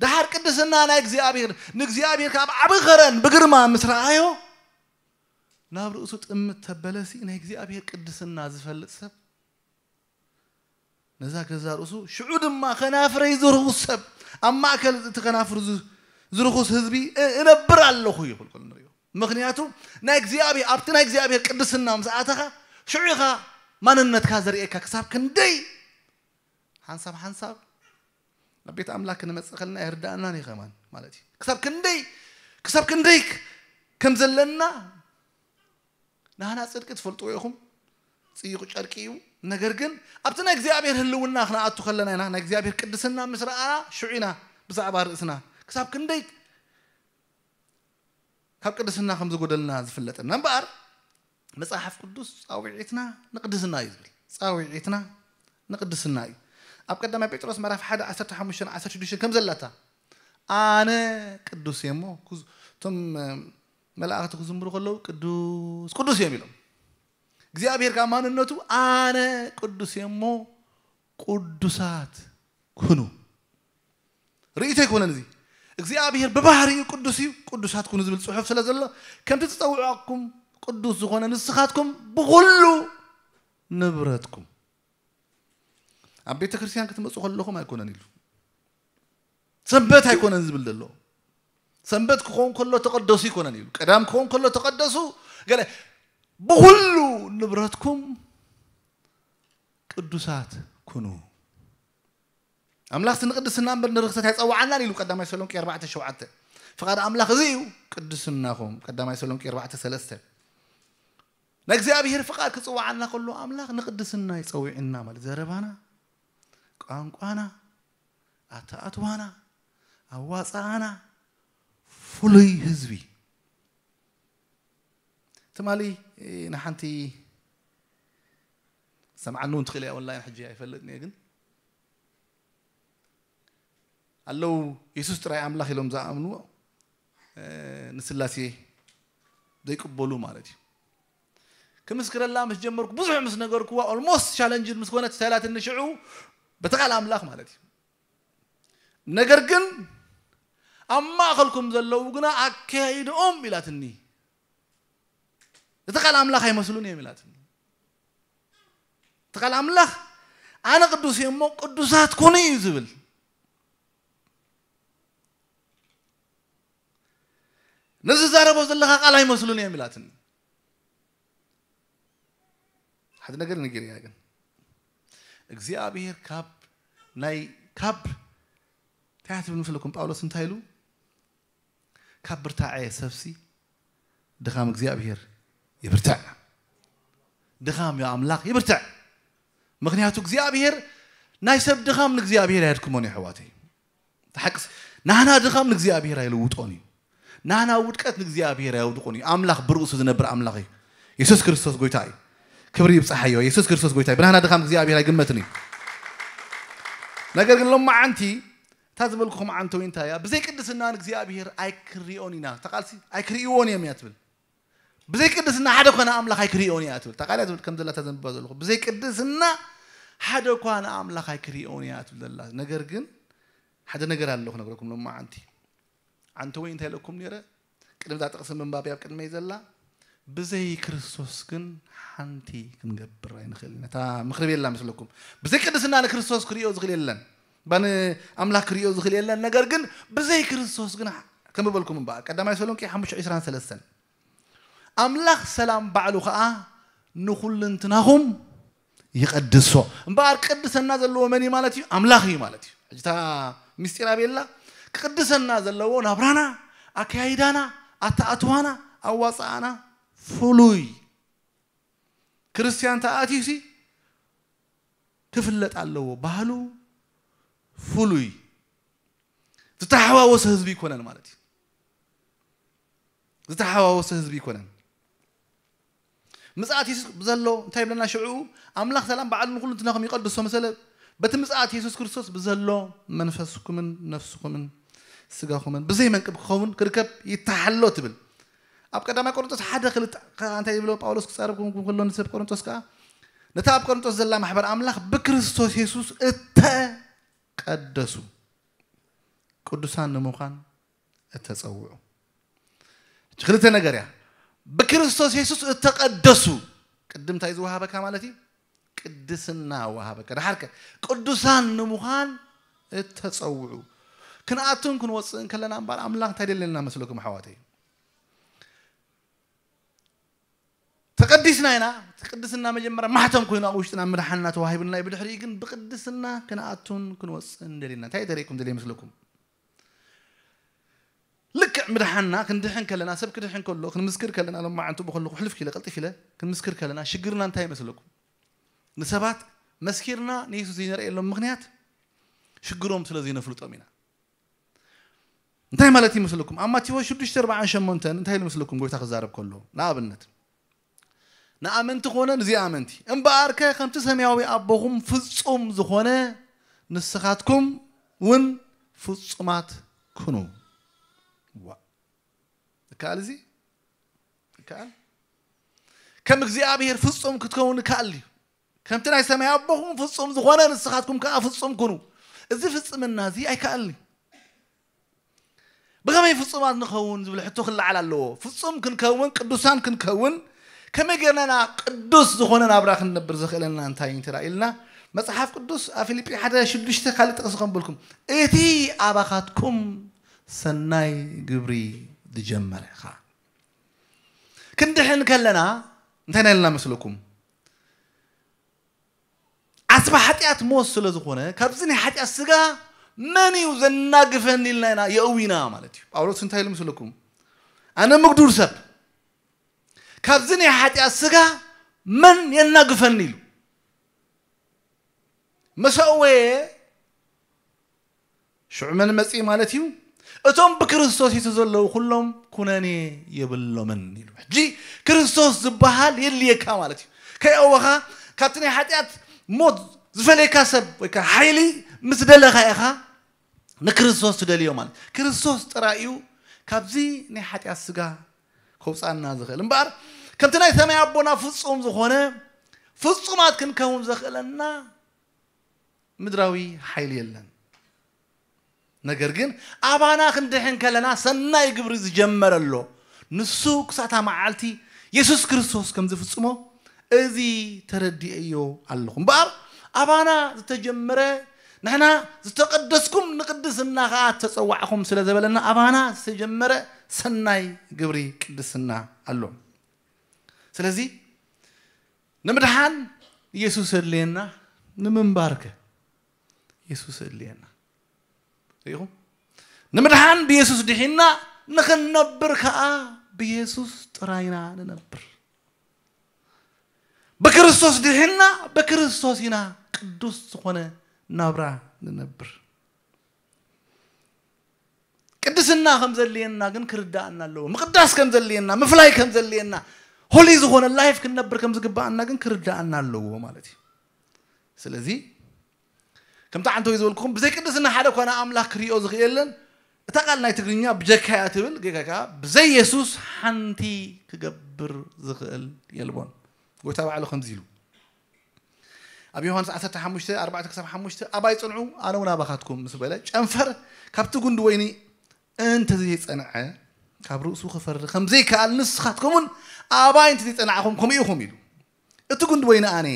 ደሓር ቅድስና ናይ እግዚኣብሔር ንእግዚኣብሔር ካብ ዓቢ ኸረን ብግርማ ምስ ረኣዮ ናብ ርእሱ ጥምት ተበለሲ ናይ እግዚኣብሔር ቅድስና ዝፈልጥ ሰብ ነዛ ገዛ ርእሱ ሽዑ ድማ ከናፍረይ ዝርኹስ ሰብ ኣብ ማእከል እቲ ከናፍሩ ዝ- ዝርኹስ ህዝቢ እ- እነብር ኣለኹ ይብል ከሎ ንሪኦ። ምክንያቱ ናይ እግዚኣብሔር ኣብቲ ናይ እግዚኣብሔር ቅድስና ምስ ኣተኻ ሽዑ ኢኻ ማንነትካ ዘርእየካ ክሳብ ክንደይ ሓንሳብ ሓንሳብ ናብ ቤት ኣምላክ ክንመጽእ ከለና ኣይርዳእናን እዩ ከማን ማለት እዩ። ክሳብ ክንደይ ክሳብ ክንደይ ከም ዘለና ናህና ጽድቂ ትፈልጥዎ ኢኹም። ጽይቑ ጨርቂ እዩ። ነገር ግን ኣብቲ ናይ እግዚኣብሔር ህልውና ክንኣቱ ከለና ኢና ናይ እግዚኣብሔር ቅድስና ምስ ረኣና ሽዑ ኢና ብዛዕባ ርእስና ክሳብ ክንደይ ካብ ቅድስና ከም ዝጎደልና ዝፍለጠና እምበኣር መጽሓፍ ቅዱስ ጻውዒትና ንቅድስና እዩ ዝብል። ጻውዒትና ንቅድስና እዩ። ኣብ ቀዳማይ ጴጥሮስ ምዕራፍ ሓደ ዓሰርተ ሓሙሽተ ዓሰርተ ሽዱሽተ ከም ዘለታ ኣነ ቅዱስ እየ እሞ ኩዝ- እቶም መላእኽቲ ክዝምሩ ከለዉ ቅዱስ ቅዱስ እዮም ኢሎም። እግዚኣብሔር ካብ ማንነቱ ኣነ ቅዱስ እየ እሞ ቅዱሳት ኩኑ። ርእይቶ ኣይኮነን እዚ። እግዚኣብሔር ብባህሪኡ ቅዱስ እዩ። ቅዱሳት ኩኑ ዝብል ጽሑፍ ስለ ዘሎ ከምቲ ዝጸውዐኩም ቅዱስ ዝኾነ ንስኻትኩም ብኹሉ ንብረትኩም ኣብ ቤተ ክርስቲያን ክትመፁ ከለኹም ኣይኮነን ኢሉ። ሰንበት ኣይኮነን ዝብል ዘሎ። ሰንበት ክኸውን ከሎ ተቐደሱ ኣይኮነን ኢሉ። ቀዳም ክኸውን ከሎ ተቐደሱ ገለ ብኹሉ ንብረትኩም ቅዱሳት ኩኑ። ኣምላኽቲ ንቅድስና እምበር ንርክሰት ኣይፀዋዓናን ኢሉ ቀዳማይ ተሰሎንቄ ኣርባዕተ ሸውዓተ። ፍቓድ ኣምላኽ እዚ እዩ ቅድስናኹም ቀዳማይ ተሰሎንቄ ኣርባዕተ ሰለስተ። ንእግዚኣብሔር ፍቓድ ክፅዋዓና ከሎ ኣምላኽ ንቅድስና ይፀውዕና ማለት ዘረባና፣ ቋንቋና፣ ኣተኣትዋና፣ ኣዋፃኣና ፍሉይ ህዝቢ። ትማሊ ንሓንቲ ሰምዓኒ እውን ትኽእል እያ ኦንላይን ሕጂ ኣይፈልጥን እየ ግን ኣለዉ የሱስ ጥራይ ኣምላኽ ኢሎም ዝኣምኑ ንስላሴ ዘይቅበሉ ማለት እዩ። ክምስክረላ ምስ ጀመርኩ ብዙሕ ምስ ነገርኩዋ ኦልሞስት ቻለንጅድ ምስ ኮነት እንታይ ኢላትኒ ሽዑ በቲ ቃል ኣምላኽ ማለት እዩ። ነገር ግን ኣብ ማእኸልኩም ዘለዉ ግና ኣካያይድኦም ኢላትኒ እቲ ቃል ኣምላኽ ኣይመስሉን እዮም ኢላትኒ። እቲ ቃል ኣምላኽ ኣነ ቅዱስ እየ እሞ ቅዱሳት ኩኑ እዩ ዝብል። ነዚ ዛረቦ ዘለኻ ቃል ኣይመስሉን እዮም ኢላትኒ። ሓደ ነገር ንገር እያ ግን እግዚኣብሔር ካብ ናይ ካብ እንታይ ትብል መስለኩም ጳውሎስ እንታይ ኢሉ ካብ ብርታዐ ሰብሲ ድኻም እግዚኣብሔር ይብርትዕ። ድኻም ኣምላኽ ይብርትዕ። ምክንያቱ እግዚኣብሔር ናይ ሰብ ድኻም ንእግዚኣብሔር ኣየድክሞን እዩ ኣሕዋተይ። ተሓቅስ ናህና ድኻም ንእግዚኣብሔር ኣይልውጦን እዩ። ናህና ውድቀት ንእግዚኣብሔር ኣየውድቆን እዩ። ኣምላኽ ብርእሱ ዝነብር ኣምላኽ እዩ። የሱስ ክርስቶስ ጎይታ እዩ። ክብሪ ይብፅሓዮ። የሱስ ክርስቶስ ጎይታ እዩ። ብናህና ድኻም እግዚኣብሔር ኣይግመትን እዩ። ነገር ግን ሎማዓንቲ እታ ዝበልኩኹም ዓንተዊ እንታይ እያ? ብዘይ ቅድስና ንእግዚኣብሔር ኣይክሪኦን ኢና። ተቃልሲ ኣይክሪእዎን እዮም እያ ትብል። ብዘይ ቅድስና ሓደ ኮነ ኣምላኽ ኣይክሪኦን እያ ትብል። ተቃልያ ትብል ከም ዘላ ተዘንብባ ዘለኹ ብዘይ ቅድስና ሓደ ኳ ንኣምላኽ ኣይክሪኦን እያ ትብል ዘላ። ነገር ግን ሓደ ነገር ኣሎ ክነግረኩም ሎማዓንቲ። ዓንተወይ እንታይ ኢለኩም ነይረ? ቅድሚ እዛ ጥቕሲ ምንባብ ኣብ ቅድመይ ዘላ ብዘይ ክርስቶስ ግን ሓንቲ ክንገብር ኣይንኽእል። ነታ ምኽሪ ቤላ መስለኩም ብዘይ ቅድስና ንክርስቶስ ክሪኦ ዝኽእል የለን። ባን ኣምላኽ ክሪኦ ዝኽእል የለን። ነገር ግን ብዘይ ክርስቶስ ግን ከም በልኩም እምበኣር ቀዳማይ ተሰሎንቄ ሓሙሽተ ዕስራን ሰለስተን ኣምላኽ ሰላም ባዕሉ ኸዓ ንኹልንትናኹም ይቐድሶ። እምበኣር ቅድሰና ዘለዎ መን እዩ ማለት እዩ? ኣምላኽ እዩ ማለት እዩ። ሕጂ እታ ምስጢር ኣበየላ ክቅድሰና ዘለዎ ናብራና፣ ኣካያይዳና፣ ኣተኣትዋና፣ ኣዋፅኣና ፍሉይ ክርስቲያን ተኣትዩሲ ክፍለጥ ኣለዎ። ባህሉ ፍሉይ ዝተሓዋወሰ ህዝቢ ይኮነን ማለት እዩ። ዝተሓዋወሰ ህዝቢ ኣይኮነን። ምጽኣት የሱስ ብዘሎ እንታይ ይብለና ሽዑ? ኣምላኽ ሰላም ባዕሉ ንኹሉ እንትናኹም ይቐድሶ መሰለ። በቲ ምጽኣት የሱስ ክርስቶስ ብዘሎ መንፈስኩምን ነፍስኩምን ስጋኹምን ብዘይ መንቅብ ክኸውን ክርከብ ይተሓሎ ትብል። ኣብ ቀዳማይ ቆሮንቶስ ሓደ ክልተ ከኣ እንታይ ይብሎ ጳውሎስ ክጻረብ ከሎ ንሰብ ቆሮንቶስ ከኣ ነታ ኣብ ቆሮንቶስ ዘላ ማሕበር ኣምላኽ ብክርስቶስ የሱስ እተቀደሱ ቅዱሳን ንምዃን እተጸውዑ። ሕጂ ክልተ ነገር እያ። ብክርስቶስ የሱስ እተቐደሱ ቅድም እንታይ ዝወሃበካ ማለት እዩ? ቅድስና ወሃበካ። ደሓርከ ቅዱሳን ንምዃን እተጸውዑ። ክንኣቱን ክንወፅእን ከለና እምበኣር ኣምላኽ እንታይ ደለና መስለኩም ኣሕዋተይ? ተቐዲስና ኢና። እቲ ቅድስና መጀመርያ ማሕተም ኮይኑ ኣብ ውሽጥና ምድሓንና ተዋሂቡና እዩ። ብድሕሪኡ ግን ብቅድስና ክንኣቱን ክንወፅእን ደሊና። እንታይ ደሊኩም ደሊ ይመስለኩም? ልክዕ ምድሓንና ክንድሕን ከለና ሰብ ክድሕን ከሎ ክንምስክር ከለና ሎማዓንቲ ብከለኹ ሕልፍ ኢለ ቀልጢፍ ኢለ ክንምስክር ከለና ሽግርና እንታይ ይመስለኩም? ንሰባት መስኪርና ንየሱስ ዘይንርእየሎም ምኽንያት ሽግሮም ስለ ዘይነፍልጦም ኢና። እንታይ ማለት ይመስለኩም? ኣብ ማቴዎስ ሽዱሽተ ኣርባዓን ሸሞንተን እንታይ ኢሉ መስለኩም ጎይታ ክዛረብ ከሎ? ንኣብነት ንኣመንቲ ኮነ ንዘይኣመንቲ እምበኣርከ ከምቲ ሰማያዊ ኣቦኹም ፍጹም ዝኾነ ንስኻትኩም እውን ፍጹማት ኩኑ። ዋ ይከኣል፣ እዚ ይከኣል። ከም እግዚኣብሔር ፍጹም ክትከውን ይከኣል እዩ። ከምቲ ናይ ሰማይ ኣቦኹም ፍጹም ዝኾነ ንስኻትኩም ከኣ ፍጹም ኩኑ። እዚ ፍጽምና እዚ ኣይከኣልን እዩ። ብኸመይ ፍጹማት ንኸውን ዝብል ሕቶ ክለዓል ኣለዎ። ፍጹም ክንከውን ቅዱሳን ክንከውን ከመይ ጌርና ኢና ቅዱስ ዝኾነ ናብራ ክንነብር ዘኽእለና እንታይ እዩ እንተ ኢልና መጽሓፍ ቅዱስ ኣብ ፊልጲ ሓደ ሽዱሽተ ካልእ ጥቕሲ ከንብልኩም እቲ ኣባኻትኩም ሰናይ ግብሪ ዝጀመረ ኸ ክንድሕን ከለና እንታይ ናይ ኢልና መስለኩም? ዓስቢ ሓጢኣት ሞት ስለ ዝኾነ ካብዚ ናይ ሓጢኣት ስጋ መን እዩ ዘናግፈኒ ኢልና ኢና የእዊና ማለት እዩ። ጳውሎስ እንታይ ኢሉ ምስለኩም? ኣነ ምግዱር ሰብ ካብዚ ናይ ሓጢኣት ስጋ መን የናግፈኒ ኢሉ መሰወየ ሽዑ መን መጺእ ማለት እዩ? እቶም ብክርስቶስ የሱስ ዘለዉ ኩሎም ኩነኔ የብሎምን ኢሉ። ሕጂ ክርስቶስ ዝበሃል የድልየካ ማለት እዩ። ከይኣወኻ ካብቲ ናይ ሓጢኣት ሞት ዝፈለየካ ሰብ ወይ ከዓ ሓይሊ ምስ ደለኻ ኢኻ ንክርስቶስ ትደልዮ ማለት። ክርስቶስ ጥራይ እዩ ካብዚ ናይ ሓጢኣት ስጋ ከውፃና ዝኽእል። እምበኣር ከምቲ ናይ ሰማይ ኣቦና ፍጹም ዝኾነ ፍጹማት ክንከውን ዘኽእለና ምድራዊ ሓይሊ የለን። ነገር ግን ኣባና ክንድሕን ከለና ሰናይ ግብሪ ዝጀመረ ኣሎ። ንሱ ክሳታ መዓልቲ የሱስ ክርስቶስ ከም ዝፍጽሞ እዚ ተረዲኤዮ ኣለኹ። እምበኣር ኣባና ዝተጀመረ ንሕና ዝተቐደስኩም ንቅድስና ከኣ ተጸዋዕኹም ስለ ዘበለና ኣባና ዝተጀመረ ሰናይ ግብሪ ቅድስና ኣሎ። ስለዚ ንምድሓን ኢየሱስ የድልየና፣ ንምንባርከ ኢየሱስ የድልየና። ርኢኹም? ንምድሓን ብኢየሱስ ድሒና ንኽንነብር ከኣ ብኢየሱስ ጥራይና ንነብር። ብክርስቶስ ድሒና ብክርስቶስ ኢና ቅዱስ ዝኾነ ናብራ ንነብር። ቅድስና ከም ዘድልየና ግን ክርዳኣና ኣለዎ። ምቕዳስ ከም ዘድልየና፣ ምፍላይ ከም ዘድልየና፣ ሆሊ ዝኾነ ላይፍ ክንነብር ከም ዝግባኣና ግን ክርዳኣና ኣለዎ ማለት እዩ። ስለዚ ከምቲ ዓንተወይ ዝበልኩኹም ብዘይ ቅድስና ሓደ ኮነ ኣምላኽ ክሪኦ ዝኽእል የለን። እታ ቃል ናይ ትግርኛ ብጀካ እያ ትብል፣ ጌጋ ከኣ ብዘይ የሱስ ሓንቲ ክገብር ዝኽእል የልቦን። ጎይታ ባዕሉ ከምዚ ኢሉ ኣብ ዮሃንስ ዓሰርተ ሓሙሽተ ኣርባዕተ ክሳብ ሓሙሽተ ኣባይ ጽንዑ ኣነ እውን ኣባኻትኩም ምስ በለ ጨንፈር ካብቲ ጉንዲ ወይኒ እንተዘይጸንዐ ካብ ርእሱ ክፈሪ ከም ዘይከኣል ንስኻትኩምን ኣባይ እንተዘይጸናዕኹም ከምኡ ኢኹም ኢሉ። እቲ ጉንዲ ወይኒ ኣነ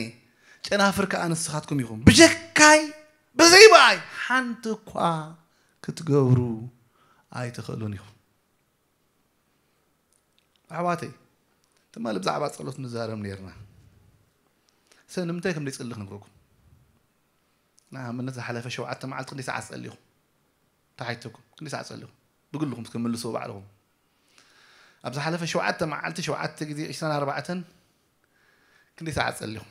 ጨናፍር ከኣ ንስኻትኩም ኢኹም። ብጀካይ ብዘይ ብኣይ ሓንቲ እኳ ክትገብሩ ኣይትኽእሉን ኢኹም። ኣሕዋተይ ትማሊ ብዛዕባ ጸሎት ንዛረብ ነርና። ሰብ ንምንታይ ከም ዘይጽሊ ክነግረኩም። ንኣብነት ዝሓለፈ ሸውዓተ መዓልቲ ክንደይ ሰዓት ጸሊኹም? ተሓይተኩም ክንደይ ሰዓት ጸሊኹም? ብግልኹም እስከ መልስዎ ባዕልኹም። ኣብ ዝሓለፈ ሸውዓተ መዓልቲ ሸውዓተ ግዜ ዕስራን ኣርባዕተን ክንደይ ሰዓት ጸሊኹም?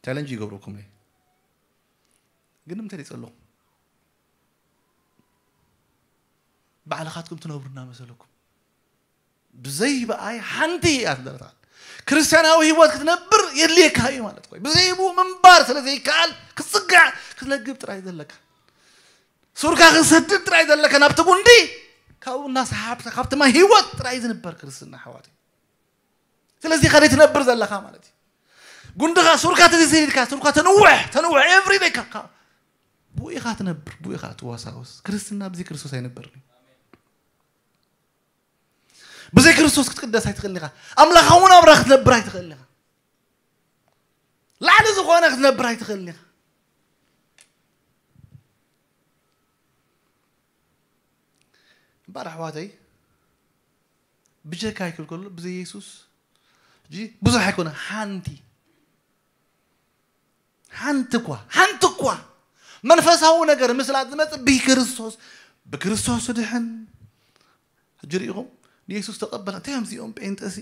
ቻለንጅ ይገብረኩም እየ። ግን ንምንታይ ዘይጸለኹም? ባዕልኻትኩም ትነብሩ እናመሰለኩም። ብዘይ ብኣይ ሓንቲ እያ ትደረታል። ክርስቲያናዊ ህይወት ክትነብር የድልየካ እዩ ማለት ኮይኑ፣ ብዘይ ብኡ ምንባር ስለ ዘይከኣል፣ ክትጽጋዕ ክትለግብ ጥራይ ዘለካ፣ ሱርካ ክትሰድድ ጥራይ ዘለካ ናብቲ ጉንዲ፣ ካብኡ እናሰሓብካ ካብቲ ማይ ህይወት ጥራይ ዝንበር ክርስትና ኣሕዋተይ። ስለዚ ኢኻ ዘይትነብር ዘለኻ ማለት እዩ። ጉንድኻ ሱርካ ተዘይሰዲድካ፣ ሱርካ ተንውሕ ተንውሕ every day ካ ብኡ ኢኻ ትነብር፣ ብኡ ኢኻ ትዋሳወስ። ክርስትና ብዚ ክርስቶስ ኣይነበርን እዩ። ብዘይ ክርስቶስ ክትቅደስ ኣይትኽእልን ኢኻ። ኣምላኻዊ ናብራ ክትነብር ኣይትኽእልን ኢኻ። ላዕሊ ዝኾነ ክትነብር ኣይትኽእልን ኢኻ። እምበኣር ኣሕዋተይ፣ ብጀካ ይክብል ከሎ ብዘይ የሱስ ሕጂ ብዙሕ ኣይኮነ፣ ሓንቲ ሓንቲ እኳ ሓንቲ እኳ መንፈሳዊ ነገር ምስላት ዝመጽእ ብክርስቶስ፣ ብክርስቶስ ድሕን። ሕጂ ርኢኹም፣ ንየሱስ ተቐበል። እንታይ እዮም እዚኦም ጴንጠሲ?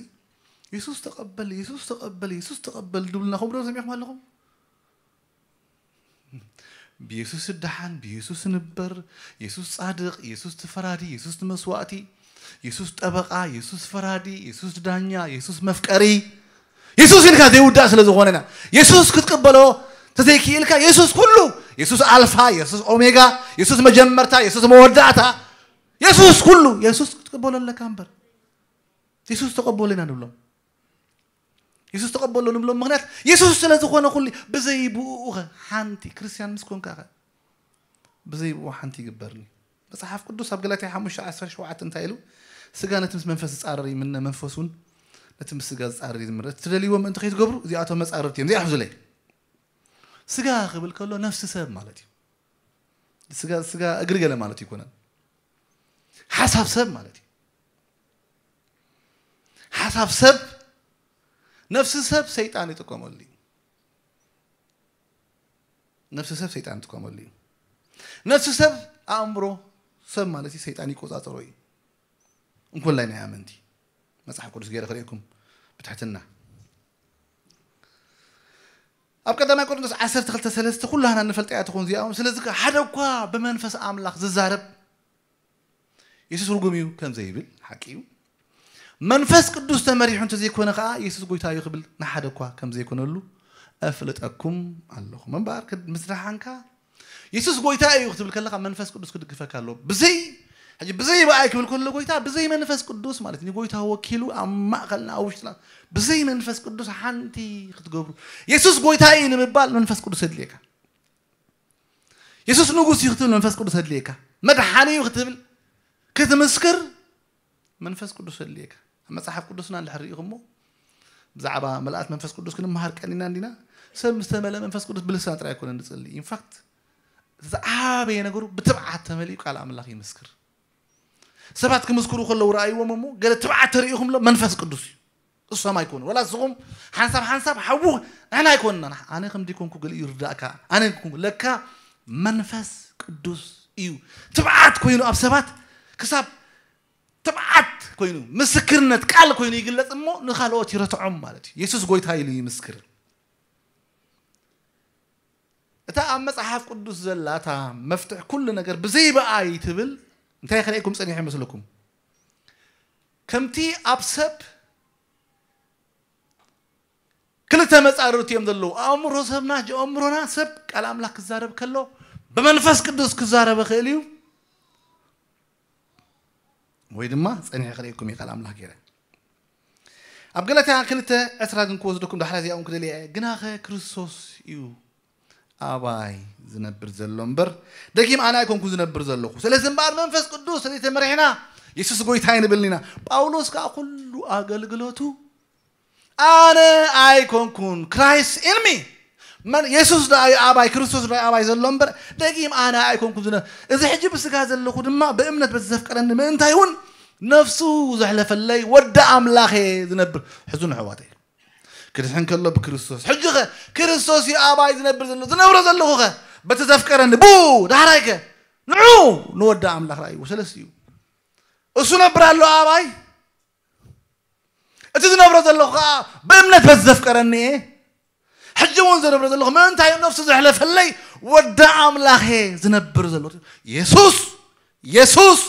የሱስ ተቐበል፣ የሱስ ተቐበል፣ የሱስ ተቐበል ድብሉና ከምኡ ዶ ሰሚዕኹም ኣለኹም? ብየሱስ እደሓን፣ ብየሱስ ንበር፣ የሱስ ጻድቕ፣ የሱስ ትፈራዲ፣ የሱስ ትመስዋእቲ፣ የሱስ ጠበቓ፣ የሱስ ፈራዲ፣ የሱስ ዳኛ፣ የሱስ መፍቀሪ። የሱስ ኢልካ ዘይውዳእ ስለ ዝኾነና፣ የሱስ ክትቅበሎ ተዘይክኢልካ፣ የሱስ ኩሉ፣ የሱስ ኣልፋ፣ የሱስ ኦሜጋ፣ የሱስ መጀመርታ፣ የሱስ መወዳእታ፣ የሱስ ኩሉ፣ የሱስ ክትቅበሎ ኣለካ እምበር፣ የሱስ ተቐበሎ ኢና ንብሎም። የሱስ ተቐበሎ ንብሎም ምኽንያት የሱስ ስለ ዝኾነ ኩሉ። ብዘይ ብኡኸ ሓንቲ ክርስቲያን ምስ ኮንካኸ፣ ብዘይ ብኡ ሓንቲ ይግበርኒ። መጽሓፍ ቅዱስ ኣብ ገላትያ ሓሙሽተ ዓሰርተ ሸውዓተ እንታይ ኢሉ? ስጋ ነቲ ምስ መንፈስ ዝጻረር ይምነ፣ መንፈስ እውን ነቲ ምስ ስጋ ዝጻረር ይምነ። እቲ ትደልይዎ ምእንቲ ከይትገብሩ እዚኣቶም መጻረርቲ እዮም። ዘይሕፍዙለይ። ስጋ ክብል ከሎ ነፍሲ ሰብ ማለት እዩ። ስጋ፣ ስጋ እግሪ ገለ ማለት ይኮነን። ሓሳብ ሰብ ማለት እዩ። ሓሳብ ሰብ፣ ነፍሲ ሰብ ሰይጣን ይጥቀመሉ እዩ። ነፍሲ ሰብ ሰይጣን ይጥቀመሉ እዩ። ነፍሲ ሰብ፣ ኣእምሮ ሰብ ማለት እዩ፣ ሰይጣን ይቆጻጸሮ እዩ። እንኮላይ ናይ ኣመንቲ መጽሓፍ ቅዱስ ገይረ ክርእየኩም ብትሕትና። ኣብ ቀዳማይ ቆሮንቶስ ዓሰርተ ክልተ ሰለስተ፣ ኩላህና ንፈልጠያ ትኾን እዚኣ እውን፣ ስለዚ ከ ሓደ እኳ ብመንፈስ ኣምላኽ ዝዛረብ የሱስ ርጉም እዩ ከም ዘይብል ሓቂ እዩ። መንፈስ ቅዱስ ተመሪሑ እንተዘይኮነ ከኣ የሱስ ጎይታ እዩ ክብል ንሓደ እኳ ከም ዘይኮነሉ ኣፍልጠኩም ኣለኹ። እምበኣር ክድ-፣ ምስ ደሓንካ የሱስ ጎይታ እዩ ክትብል ከለኻ መንፈስ ቅዱስ ክድግፈካ ኣለዎ። ብዘይ፣ ሕጂ ብዘይ ብኣይ ክብል ከሎ ጎይታ፣ ብዘይ መንፈስ ቅዱስ ማለት ንጎይታ ወኪሉ ኣብ ማእከልና፣ ኣብ ውሽጥና፣ ብዘይ መንፈስ ቅዱስ ሓንቲ ክትገብሩ። የሱስ ጎይታ እዩ ንምባል መንፈስ ቅዱስ የድልየካ። የሱስ ንጉስ እዩ ክትብል መንፈስ ቅዱስ የድልየካ። መድሓኒ እዩ ክትብል፣ ክትምስክር መንፈስ ቅዱስ የድልየካ። ኣብ መጽሓፍ ቅዱስና እንድሕር ርኢኹሞ፣ ብዛዕባ ምልኣት መንፈስ ቅዱስ ክንመሃር ቀኒና እንዲና። ሰብ ምስ ተመልአ መንፈስ ቅዱስ ብልሳን ጥራይ ኣይኮነን ዝጽሊ። ኢንፋክት፣ እቲ ዝዓበየ ነገሩ ብትብዓት ተመሊኡ ቃል ኣምላኽ ይምስክር። ሰባት ክምስክሩ ከለዉ ረኣይዎም እሞ፣ ገለ ትብዓት ተርእዩኹም ኣሎ፣ መንፈስ ቅዱስ እዩ። እሶም ኣይኮኑ። ወላ ንስኹም ሓንሳብ ሓንሳብ ሓዉ ንሕና ኣይኮንና። ኣነ ከም ዲኮንኩ ገለ ይርዳእካ። ኣነ ኮንኩ ለካ መንፈስ ቅዱስ እዩ። ትብዓት ኮይኑ ኣብ ሰባት ክሳብ ትብዓት ኮይኑ ምስክርነት ቃል ኮይኑ ይግለጽ እሞ ንኻልኦት ይረትዖም ማለት እዩ። የሱስ ጎይታ ኢሉ ይምስክር። እታ ኣብ መጽሓፍ ቅዱስ ዘላ እታ መፍትሕ ኩሉ ነገር ብዘይ ብኣይ ትብል እንታይ ክርእየኩም ጸኒሐ ይመስለኩም? ከምቲ ኣብ ሰብ ክልተ መጻርርቲ እዮም ዘለዉ። ኣእምሮ ሰብና፣ ኣእምሮና ሰብ ቃል ኣምላኽ ክዛረብ ከሎ ብመንፈስ ቅዱስ ክዛረብ ይኽእል እዩ፣ ወይ ድማ ጸኒሐ ክርእየኩም እዩ ቃል ኣምላኽ ገይረ። ኣብ ገላትያ ክልተ ዕስራ ግን ክወስደኩም ዳሕራ እዚኣ እውን ክደልያ እየ። ግናኸ ክርስቶስ እዩ ኣባይ ዝነብር ዘሎ እምበር፣ ደጊም ኣነ ኣይኮንኩ ዝነብር ዘለኹ። ስለዚ እምበኣር መንፈስ ቅዱስ ስለዚ ተመሪሕና የሱስ ጎይታ ኣይንብልን ኢና። ጳውሎስ ከኣ ኩሉ ኣገልግሎቱ ኣነ ኣይኮንኩን፣ Christ in me። መን? የሱስ ደኣ እዩ ኣባይ፣ ክርስቶስ ደኣ እዩ ኣባይ ዘሎ እምበር፣ ደጊም ኣነ ኣይኮንኩን ዝነ-፣ እዚ ሕጂ ብስጋ ዘለኹ ድማ ብእምነት በቲ ዘፍቀረኒ ምእንታይ እውን ነፍሱ ዘሕለፈለይ ወዲ ኣምላኽ እየ ዝነብር። ሕዙን ኣሕዋተይ። ክድሕን ከሎ ብክርስቶስ። ሕጂ ኸ ክርስቶስ እዩ ኣባይ ዝነብር ዘሎ። ዝነብሮ ዘለኹ ኸ በቲ ዘፍቀረኒ ብኡ። ዳሕራይ ከ ንዑ ንወዲ ኣምላኽ ረኣይዎ። ሰለስቲኡ። እሱ ነብር ኣሎ ኣባይ። እቲ ዝነብሮ ዘለኹ ኸኣ ብእምነት በቲ ዘፍቀረኒ እየ። ሕጂ እውን ዝነብሮ ዘለኹ ምእንታይ እዩ? ነፍሱ ዘሕለፈለይ ወዲ ኣምላኽ እየ ዝነብር ዘሎ። የሱስ፣ የሱስ፣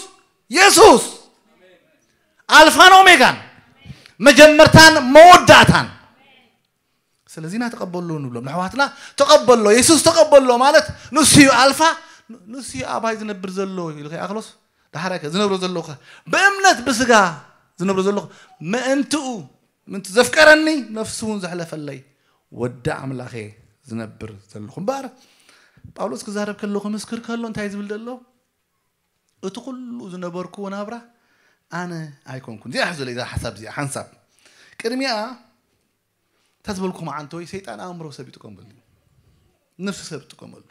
የሱስ። ኣልፋን ኦሜጋን፣ መጀመርታን መወዳእታን። ስለዚ ና ተቐበሎ ንብሎም ንኣሕዋትና። ተቐበሎ፣ የሱስ ተቐበሎ ማለት ንሱ እዩ ኣልፋ፣ ንሱ እዩ ኣባይ ዝነብር ዘሎ ኢሉ ከይኣኽሎስ፣ ዳሕራይ ከ ዝነብሮ ዘለኹ ብእምነት ብስጋ ዝነብሮ ዘለኹ ምእንትኡ፣ ምእንቲ ዘፍቀረኒ ነፍሱ እውን ዘሕለፈለይ ወዲ ኣምላኽ እየ ዝነብር ዘለኹ። እምበኣር ጳውሎስ ክዛረብ ከሎ፣ ክምስክር ከሎ እንታይ ዝብል ዘሎ? እቲ ኩሉ ዝነበርክዎ ናብራ ኣነ ኣይኮንኩን። እዚኣ ሕዘለ፣ እዛ ሓሳብ እዚኣ ሓንሳብ ቅድሚኣ እታ ዝበልኩም ዓንተወይ ሰይጣን ኣእምሮ ሰብ ይጥቀመሉ እዩ። ነፍሲ ሰብ ይጥቀመሉ።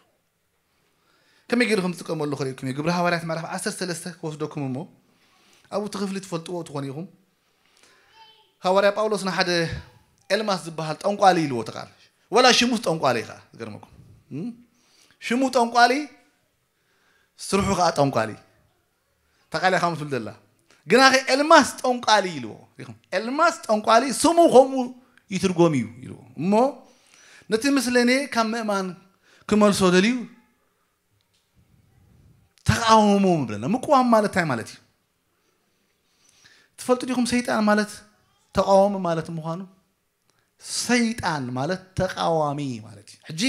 ከመይ ገይሩ ከም ዝጥቀመሉ ከርእየኩም እየ። ግብሪ ሃዋርያት ምዕራፍ ዓሰርተ ሰለስተ ክወስደኩም እሞ ኣብኡ እቲ ክፍሊ ትፈልጥዎ ትኾኑ ኢኹም። ሃዋርያ ጳውሎስ ንሓደ ኤልማስ ዝበሃል ጠንቋሊ ኢልዎ፣ እቲ ቃል ወላ ሽሙስ ጠንቋሊ እዩ ከዓ ዝገርመኩም። እም? ሽሙ ጠንቋሊ፣ ስርሑ ከዓ ጠንቋሊ። ተቃሊያ ካብ ትብል ዘላ ግና ኸ ኤልማስ ጠንቋሊ ኢልዎ። ሪኹም? ኤልማስ ጠንቋሊ ስሙ ከምኡ ይትርጎም እዩ ኢልዎ። እሞ ነቲ ምስለኔ ካብ ምእማን ክመልሶ ደልዩ ተቃወሞ ምብለና። ምቅዋም ማለት እንታይ ማለት እዩ? ትፈልጡ ዲኹም? ሰይጣን ማለት ተቃዋሚ ማለት ምዃኑ። ሰይጣን ማለት ተቃዋሚ ማለት እዩ። ሕጂ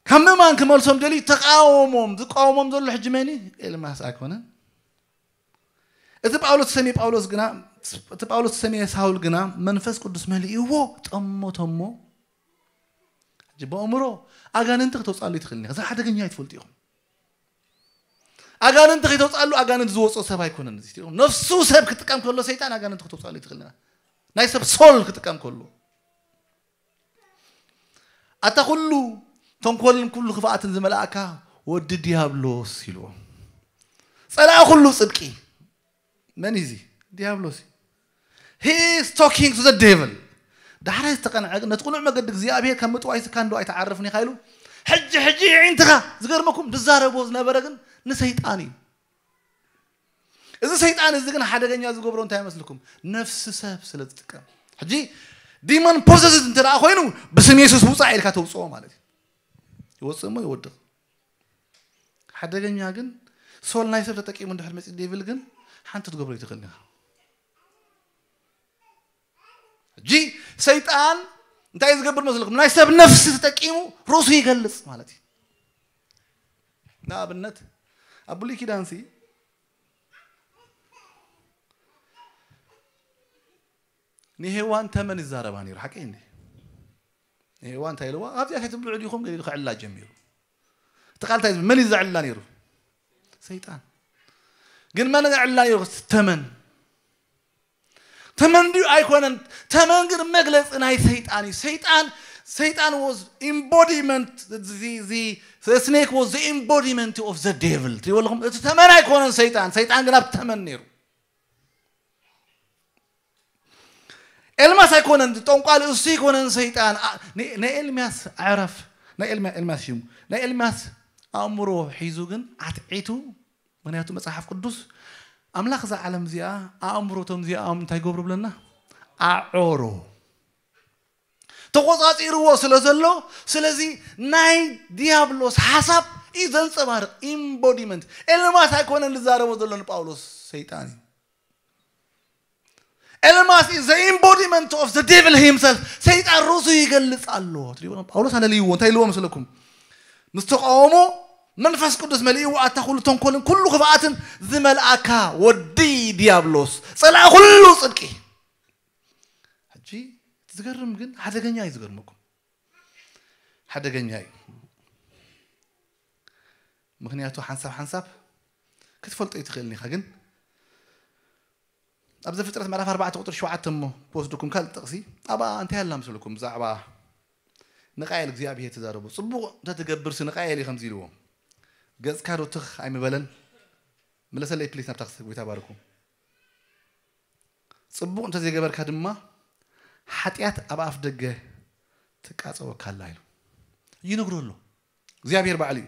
ካብ ምእማን ክመልሶም ደልዩ ተቃወሞም። ዝቃወሞም ዘሎ ሕጂ መን እዩ? ኤልማስ ኣይኮነን። እቲ ጳውሎስ ተሰምየ ጳውሎስ ግና፣ እቲ ጳውሎስ ተሰምየ ሳውል ግና መንፈስ ቅዱስ መሊእዎ ጠሞ ተሞ። ሕጂ ብኣእምሮ ኣጋንንቲ ክተውፅኣሉ ይትኽእል ኢኻ። እዚ ሓደገኛ እዩ፣ ትፈልጡ ኢኹም። ኣጋንንቲ ከይተውፅኣሉ ኣጋንንቲ ዝወፅኦ ሰብ ኣይኮነን። እዚ ነፍሱ ሰብ ክጥቀም ከሎ ሰይጣን ኣጋንንቲ ክተውፅኣሉ ይትኽእል ኢኻ። ናይ ሰብ ሶል ክጥቀም ከሎ ኣታ ኩሉ ተንኮልን ኩሉ ክፍኣትን ዝመልኣካ ወዲ ዲያብሎስ ኢልዎ። ጸላኢ ኩሉ ጽድቂ መን እዩ? እዚ ዲያብሎስ እዩ። He is talking to the devil። ዳሕራይ ዝተቐንዐ ግን ነቲ ቅኑዕ መገዲ እግዚኣብሔር ካብ ምጥዋይ ስካ እንዶ ኣይተዓርፍን ኢኻ ኢሉ ሕጂ ሕጂ ይዒንትኻ። ዝገርመኩም ዝዛረቦ ዝነበረ ግን ንሰይጣን እዩ። እዚ ሰይጣን እዚ ግን ሓደገኛ ዝገብሮ እንታይ ይመስልኩም? ነፍሲ ሰብ ስለ ዝጥቀም። ሕጂ ዲሞን ፖሰስድ እንተ ደኣ ኮይኑ ብስም የሱስ ውፃእ ኢልካ ተውፅኦ ማለት እዩ። ይወፅእ እሞ ይወድቕ። ሓደገኛ ግን ሶል ናይ ሰብ ተጠቂሙ እንድሕር መፂ ዴቪል ግን ሓንቲ ትገብሮ ይትኽእል ኢኻ። ሕጂ ሰይጣን እንታይ እዩ ዝገብር መስለኩም? ናይ ሰብ ነፍሲ ተጠቂሙ ርእሱ ይገልጽ ማለት እዩ። ንኣብነት ኣብ ብሉይ ኪዳንሲ ንሄዋን ተመን ይዛረባ ነይሩ፣ ሓቂ እንዲ? ንሄዋን እንታይ ኢልዋ? ኣብዚኣ ከይትብልዑ ዲኹም ገሊሉ ክዕላ ጀሚሩ። እቲ ቃል እንታይ ዝብል? መን እዩ ዘዕላ ነይሩ? ሰይጣን። ግን መን ዘዕላ ነይሩ? ተመን። ተመን ድዩ ኣይኮነን? ተመን ግን መግለጺ ናይ ሰይጣን እዩ። ሰይጣን ሰይጣን was embodiment, the snake was the embodiment of the devil። ትሪእዎ ኣለኹም? እቲ ተመን ኣይኮነን ሰይጣን፣ ሰይጣን ግን ኣብ ተመን ነይሩ። ኤልማስ ኣይኮነን ጠንቋሊ፣ እሱ ኣይኮነን ሰይጣን። ኣ- ን- ናይ ኤልሚያስ ኣዕራፍ ናይ ኤልሚያ- ኤልሚያስ ሽሙ ናይ ኤልሚያስ ኣእምሮ ሒዙ ግን ኣትዒቱ። ምክንያቱ መጽሓፍ ቅዱስ ኣምላኽ እዛ ዓለም እዚኣ ኣእምሮቶም እዚኣም እንታይ ገብሩ ብለና? ኣዖሮ ተቆጻጺርዎ ስለ ዘሎ። ስለዚ ናይ ዲያብሎስ ሓሳብ እዩ ዘንጸባርቕ። ኢምቦዲመንት ኤልማስ ኣይኮነን ዝዛረቦ ዘሎ ንጳውሎስ፣ ሰይጣን እዩ። ኤልማስ is the embodiment of the devil himself። ሰይጣን ርእሱ ይገልጽ ኣሎ። ትሪእዎ? ጳውሎስ ኣለልይዎ እንታይ ኢልዎ መስለኩም? ምስ ተቃወሞ መንፈስ ቅዱስ መሊእዎ ኣታ ኩሉ ተንኮልን ኩሉ ክፍኣትን ዝመልኣካ ወዲ ዲያብሎስ፣ ጸላኢ ኩሉ ጽድቂ። ሕጂ እቲ ዝገርም ግን ሓደገኛ እዩ ዝገርመኩም። ሓደገኛ እዩ። ምክንያቱ ሓንሳብ ሓንሳብ ክትፈልጦ ይትኽእልን ኢኻ። ግን ኣብ ዘፍጥረት ምዕራፍ ኣርባዕተ ቁፅሪ ሸውዓተ እሞ ክወስደኩም ካልእ ጥቕሲ ኣብኣ እንታይ ኣላ ምስለኩም? ብዛዕባ ንቃኤል እግዚኣብሔር ተዛረቡ። ፅቡቕ እንተትገብርሲ ንቃኤል እዩ ከምዚ ኢልዎ፣ ገፅካ ዶ ትኽ ኣይምበለን? መለሰለይ ፕሊስ ናብታ ክስ- ጎይታ ባርኩም። ጽቡቕ እንተዘይገበርካ ድማ ሓጢኣት ኣብ ኣፍ ደገ ትቃጸወካ ኣላ ኢሉ ይነግሮ ኣሎ እግዚኣብሔር ባዕሉ እዩ።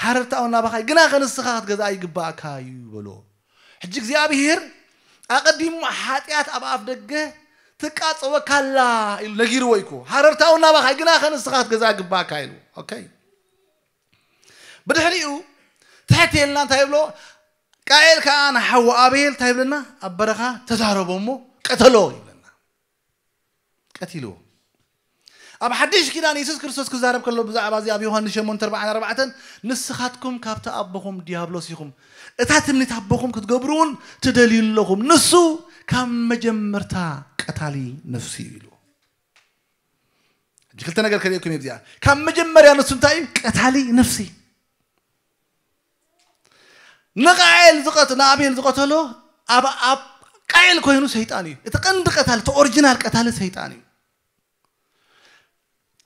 ሃረርታኡ ናባኻ እዩ፣ ግናኸ ንስኻ ክትገዝኣ ይግባእካ እዩ በሎ። ሕጂ እግዚኣብሔር ኣቐዲሙ ሓጢኣት ኣብ ኣፍ ደገ ትቃጸወካ ኣላ ኢሉ ነጊርዎ እዩ እኮ። ሃረርታኡ ናባኻ እዩ፣ ግናኸ ንስኻ ክትገዝኣ ይግባእካ ኢሉ። ኦኬ። ብድሕሪኡ ትሕት ኢልና እንታይ ይብሎ? ቃኤል ከዓ ንሓዉ ኣቤል እንታይ ይብለና? ኣብ በረኻ ተዛረቦ እሞ ቀተሎ ይብለና። ቀቲልዎ። ኣብ ሓድሽ ኪዳን የሱስ ክርስቶስ ክዛረብ ከሎ ብዛዕባ እዚ ኣብ ዮሃንስ ሸሞንተ ኣርባዓን ኣርባዕተን፣ ንስኻትኩም ካብቲ ኣቦኹም ዲያብሎስ ኢኹም፣ እታ ትምኒት ኣቦኹም ክትገብሩ እውን ትደልዩ ኣለኹም፣ ንሱ ካብ መጀመርታ ቀታሊ ነፍሲ እዩ ኢሉ። ሕጂ ክልተ ነገር ከርእየኩም እየ። እዚኣ ካብ መጀመርያ ንሱ እንታይ እዩ? ቀታሊ ነፍሲ። ንቃኤል ዝቐት ንኣቤል ዝቐተሎ ኣብ ኣብ ቃኤል ኮይኑ ሰይጣን እዩ። እቲ ቀንዲ ቀታሊ፣ እቲ ኦሪጂናል ቀታሊ ሰይጣን እዩ።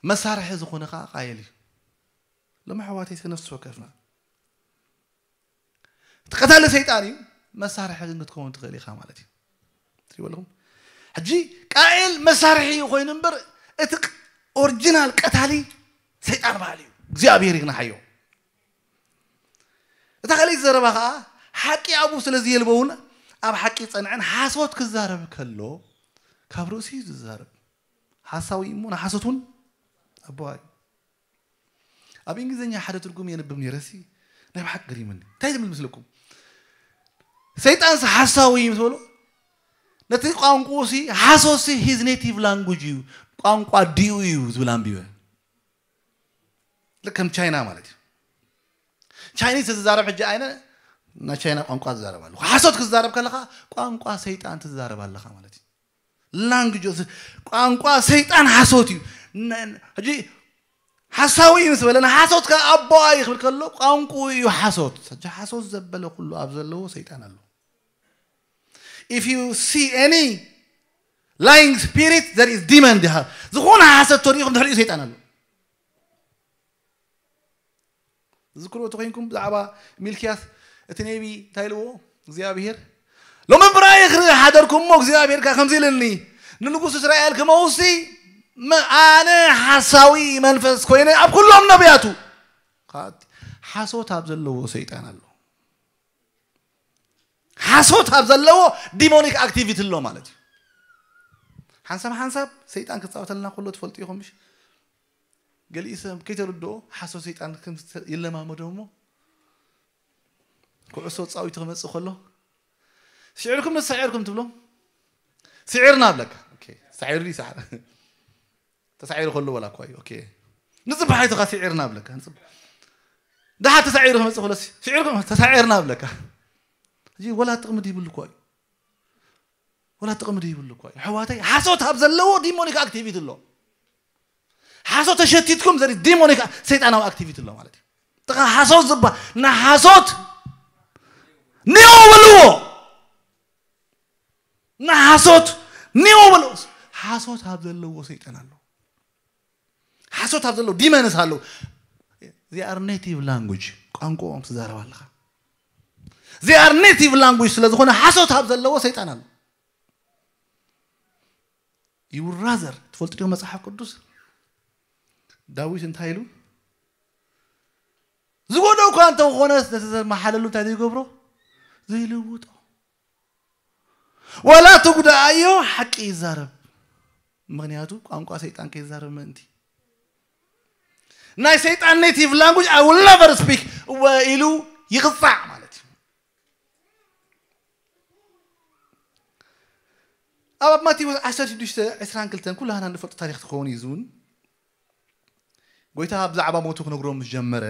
መሳርሒ ዝኾነ ከዓ ቃኤል እዩ። ሎሚ ኣሕዋተይ፣ እስከ ነፍሲ ወከፍና፣ እቲ ቀታሊ ሰይጣን እዩ፣ መሳርሒ ግን ክትከውን ትኽእል ኢኻ ማለት እዩ። ትሪእዎ ኣለኹም? ሕጂ ቃኤል መሳርሒ እዩ ኮይኑ እምበር፣ እቲ ቅ- ኦሪጂናል ቀታሊ ሰይጣን በዓል እዩ። እግዚኣብሔር ይግናሓዮ። እታ ካልኣይቲ ዘረባ ከዓ ሓቂ ኣብኡ ስለ ዝየልበውን ኣብ ሓቂ ጸንዐን ሓሶት ክዛረብ ከሎ ካብ ርእሲ እዩ ዝዛረብ። ሓሳዊ እሞ ንሓሶት እውን ኣቦዋ እዩ። ኣብ እንግሊዝኛ ሓደ ትርጉም የንብብ ነይረሲ ናይ ብሓቂ ገሪምኒ። እንታይ ዝብል ምስልኩም? ሰይጣንስ ሓሳዊ እዩ ምስ በሎ፣ ነቲ ቋንቋ ሲ ሓሶሲ his native language እዩ፣ ቋንቋ ዲኡ እዩ ዝብል ኣንቢበ። ልክ ከም ቻይና ማለት እዩ። ቻይኒዝ ዝዛረብ ሕጂ ኣይነ ናይ ቻይና ቋንቋ ዝዛረብ ኣለኹ። ሓሶት ክዛረብ ከለኻ ቋንቋ ሰይጣን ትዛረብ ኣለኻ ማለት እዩ። ላንግጅ ቋንቋ ሰይጣን ሓሶት እዩ። ነ- ሕጂ ሓሳዊ እዩ ምስ በለ ንሓሶት ከ ኣቦዋ እዩ ክብል ከሎ ቋንቋ እዩ ሓሶት። ሕጂ ሓሶት ዘበለ ኩሉ ኣብ ዘለዎ ሰይጣን ኣሎ። If you see any lying spirit, there is demon. ዝኾነ ሓሰት ተሪእኹም ድሕሪኡ ሰይጣን ኣሎ። ዝክርዎ ተኮይንኩም ብዛዕባ ሚልክያስ እቲ ነቢ እንታይ ኢልዎ እግዚኣብሔር? ሎሚ ብራእይ ክርኢ ሓደርኩ እሞ እግዚኣብሔር ከ ከምዚ ኢልኒ፣ ንንጉስ እስራኤል ክመውሲ መ- ኣነ ሓሳዊ መንፈስ ኮይነ ኣብ ኩሎም ነቢያቱ። ከኣ ሓሶት ኣብ ዘለዎ ሰይጣን ኣሎ። ሓሶት ኣብ ዘለዎ ዲሞኒክ ኣክቲቪቲ ኣሎ ማለት እዩ። ሓንሳብ ሓንሳብ ሰይጣን ክፃወተልና ከሎ ትፈልጡ ኢኹም ምሽ? ገሊኡ ሰብ ከይተረድኦ ሓሶት ሰይጣን ከም ዝተ- ይለማመዶ እሞ ኩዕሶ ፃዊቱ ክመፅእ ከሎ ስዒርኩም ዶ ሰዒርኩም ትብሎም? ስዒርና ኣብለካ። ኦኬ፣ ሳዒሩ ይሳዕር። ተሳዒሩ ከሎ ወላ እኳ እዩ። ኦኬ። ንፅባሕ ኣይተኻ ስዒርና ኣብለካ። ንፅባሕ። ደሓር ተሳዒሩ ክመፅእ ከሎ ሲ- ስዒርኩም ተሳዒርና ኣብለካ። እዚ ወላ ጥቕሚ ድይብሉ እኳ እዩ። ወላ ጥቕሚ ድይብሉ እኳ እዩ። ኣሕዋተይ፣ ሓሶት ኣብ ዘለዎ ዲሞኒክ ኣክቲቪቲ ኣሎ። ሓሶት ተሸቲትኩም ዘሪ ዲሞኒክ ሰይጣናዊ ኣክቲቪቲ ኣሎ ማለት እዩ። ጥኻ ሓሶት ዝባ ንሓሶት ኒዮ በልዎ። ንሓሶት ኒዮ በልዎ። ሓሶት ኣብ ዘለዎ ሰይጣን ኣሎ። ሓሶት ኣብ ዘለዎ ዲመንስ ኣለዉ። They are native language፣ ቋንቋኦም ትዛረብ ኣለኻ። They are native language ስለ ዝኾነ ሓሶት ኣብ ዘለዎ ሰይጣን ኣሎ። You rather ትፈልጡ ዲኹም መጽሓፍ ቅዱስ ዳዊት እንታይ ኢሉ? ዝጎደው እኳ እንተኾነስ ነቲ ዘመሓለሉ እንታይ ዘይገብሮ? ዘይልውጦ። ወላ ትጉዳኣዮ ሓቂ ይዛረብ። ምኽንያቱ ቋንቋ ሰይጣን ከይዛረብ ምእንቲ ናይ ሰይጣን ኔቲቭ ላንጉጅ I will never speak እወ ኢሉ ይቕጻዕ ማለት እዩ። ኣብ ማቴዎስ ዓሰርተ ሽዱሽተ ዕስራን ክልተን ኩላህና እንፈልጦ ታሪክ ትኸውን እዩ። ዝውን ጎይታ ብዛዕባ ሞቱ ክነግሮም ምስ ጀመረ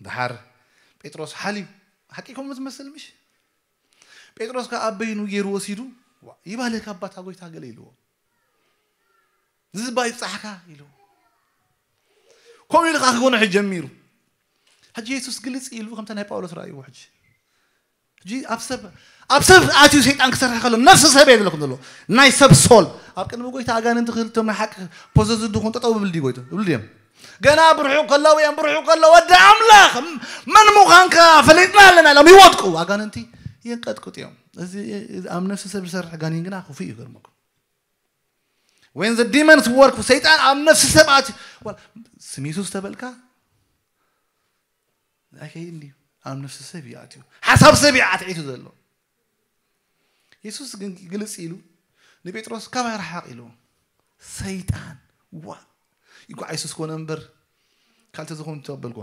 ድሓር ጴጥሮስ ሓልዩ ሓቂ ከምኡ ትመስል ምሽ? ጴጥሮስ ከኣ ኣብ በይኑ ገይሩ ወሲዱ ይባልህ ካብ ባታ ጎይታ ገለ ኢልዎ። ዝዝባ ይብጻሕካ ኢልዎ። ከምኡ ኢሉ ከኣ ክጎንሕ ጀሚሩ። ሕጂ የሱስ ግልጽ ኢሉ ከምታ ናይ ጳውሎስ ረኣይዎ። ሕጂ ሕጂ ኣብ ሰብ ኣብ ሰብ ኣትዩ ሰይጣን ክሰርሕ ከሎ ነፍሲ ሰብ እየ ዝብለኩም ዘሎ ናይ ሰብ ሶል ኣብ ቅድሚ ጎይታ ኣጋንንቲ ክልቶም ናይ ሓቂ ፖዘዝ ድኹን ጠጠው ብብል ድዩ ጎይታ ይብሉ ድዮም? ገና ብርሑቕ ከለዉ እዮም ብርሑቕ ከሎ ወዲ ኣምላኽ መን ምዃንካ ፈሊጥና ኣለና ኢሎም ይወድቁ ኣጋንንቲ የንቀጥቅጡ እዮም። እዚ ኣብ ነፍሲ ሰብ ዝሰርሕ ጋኔን ግና ክፉእ እዩ። ገርመኩም when the demons work ሰይጣን ኣብ ነፍሲ ሰብ ኣትዩ ስም የሱስ ተበልካ ኣይከይድን እዩ። ኣብ ነፍሲ ሰብ እዩ ኣትዩ ሓሳብ ሰብ እዩ ኣትዒቱ ዘሎ። የሱስ ግን ግልጽ ኢሉ ንጴጥሮስ ካባይ ርሓቕ ኢልዎ። ሰይጣን ዋ ይጓዓ የሱስ ኮነ እምበር ካልተ ዝኾኑ ተበልኮ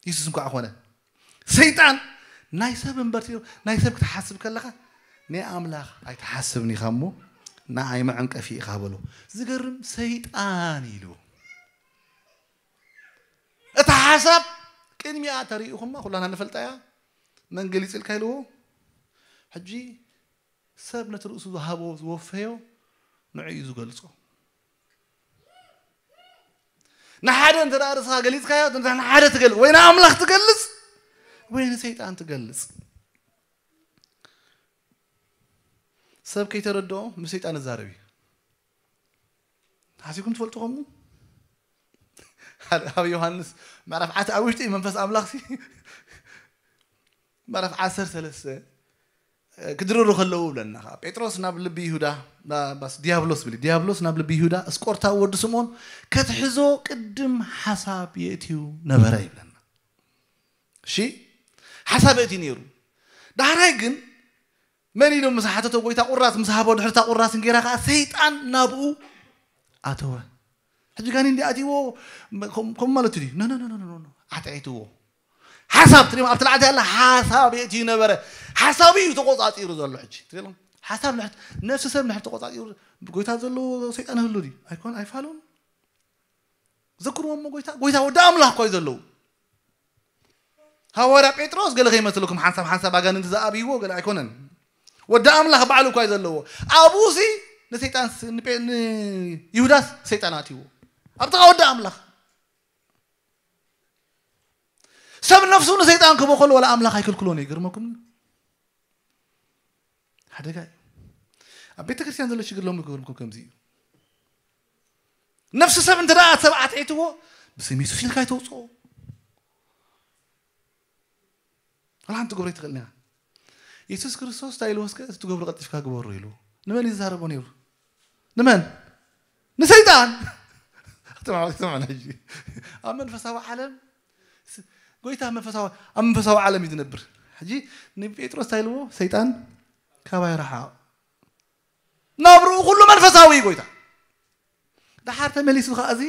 የሱስ እንኳ ኮነ ሰይጣን ናይ ሰብ እምበር ትብል፣ ናይ ሰብ ክትሓስብ ከለኻ ናይ ኣምላኽ ኣይትሓስብን ኢኻ እሞ ንዓይ መዐንቀፊ ኢኻ በሎ። ዝገርም ሰይጣን ኢሉ። እቲ ሓሳብ ቅድሚኣ ተሪእኹማ ኩላና ንፈልጣ እያ። መን ገሊጽልካ ኢልዎ? ሕጂ ሰብ ነቲ ርእሱ ዝሃቦ ዝወፈዮ ንዑ እዩ ዝገልጾ። ንሓደ እንተ ደኣ ርእስኻ ገሊጽካዮ፣ እንተ ንሓደ ትገልጽ፣ ወይ ንኣምላኽ ትገልጽ፣ ወይ ንሰይጣን ትገልጽ። ሰብ ከይተረድኦ ምስ ሰይጣን እዛረብ እዩ። ሓሲብኩም ትፈልጡ ከምኡ? ኣብ ዮሃንስ ምዕራፍ ዓት ኣብ ውሽጢ መንፈስ ኣምላኽ ሲ ምዕራፍ ዓሰርተ ሰለስተ ክድርሩ ከለዉ ብለና። ጴጥሮስ ናብ ልቢ ይሁዳ፣ ባስ ዲያብሎስ ብሊ፣ ዲያብሎስ ናብ ልቢ ይሁዳ እስቆርታዊ ወዲ ስምዖን ከትሕዞ ቅድም ሓሳብ የእትዩ ነበረ ይብለና። እሺ፣ ሓሳብ የእትዩ ነይሩ። ዳሕራይ ግን መን ኢሉ ምስ ሓተቶ፣ ጎይታ ቁራስ ምስ ሃቦ፣ ድሕሪ እታ ቁራስ እንጌራ ከኣ ሰይጣን ናብኡ ኣተወ። ሕጂ ጋኔን እንዲ ኣትይዎ ከም ከም ማለት እዩ። ኖ፣ ኖ፣ ኖ፣ ኖ፣ ኖ፣ ኖ። ኣትዒትዎ። ሓሳብ ትሪም ኣብቲ ላዕቲ ያለ ሓሳብ የእትዩ ነበረ። ሓሳብ እዩ ተቆጻጺሩ ዘሎ። ሕጂ ትሪም ሓሳብ ንሕት ነፍሲ ሰብ ንሕት ተቆጻጺሩ ጎይታ ዘለዎ ሰይጣን ህሉ ድዩ? ኣይኮን ኣይፋሉን። ዘክርዎ እሞ ጎይታ፣ ጎይታ ወዲ ኣምላኽ እኳ እዩ ዘለዉ። ሃዋርያ ጴጥሮስ ገለ ከይመስለኩም ሓንሳብ ሓንሳብ ኣጋንንቲ ዝኣብይዎ ገለ ኣይኮነን። ወዲ ኣምላኽ ባዕሉ እኳ እዩ ዘለዎ። ኣብኡ ሲ ንሰይጣን ስ- ንጴ- ንይሁዳስ ሰይጣን ኣትይዎ። ኣብ ጥቓ ወዲ ኣምላኽ ሰብ ነፍሱ ንሰይጣን ክቦ ከሎ ወላ ኣምላኽ ኣይክልክሎን እዩ። ይገርመኩም። ሓደጋ እዩ። ኣብ ቤተ ክርስቲያን ዘሎ ሽግር ሎሚ ክብርኩም ከምዚ እዩ። ነፍሲ ሰብ እንተ ደኣ ሰብ ኣትዒትዎ ብስም የሱስ ኢልካ ይተውፅኦ። ወላ ሓንቲ ክገብሮ ኣይትኽእልን ኢኻ። የሱስ ክርስቶስ እንታይ ኢልዎ እስከ? እቲ ትገብሮ ቀልጢፍካ ግበሮ ኢልዎ። ንመን እዩ ዝዛረቦ ነይሩ? ንመን? ንሰይጣን። ትማዕትና ሕጂ ኣብ መንፈሳዊ ዓለም ስ- ጎይታ መንፈሳዊ ኣብ መንፈሳዊ ዓለም እዩ ዝነብር። ሕጂ ንጴጥሮስ እንታይ ኢልዎ? ሰይጣን ካባይ ረሓቕ። ናብርኡ ኩሉ መንፈሳዊ እዩ ጎይታ። ደሓር ተመሊሱ ከዓ እዚ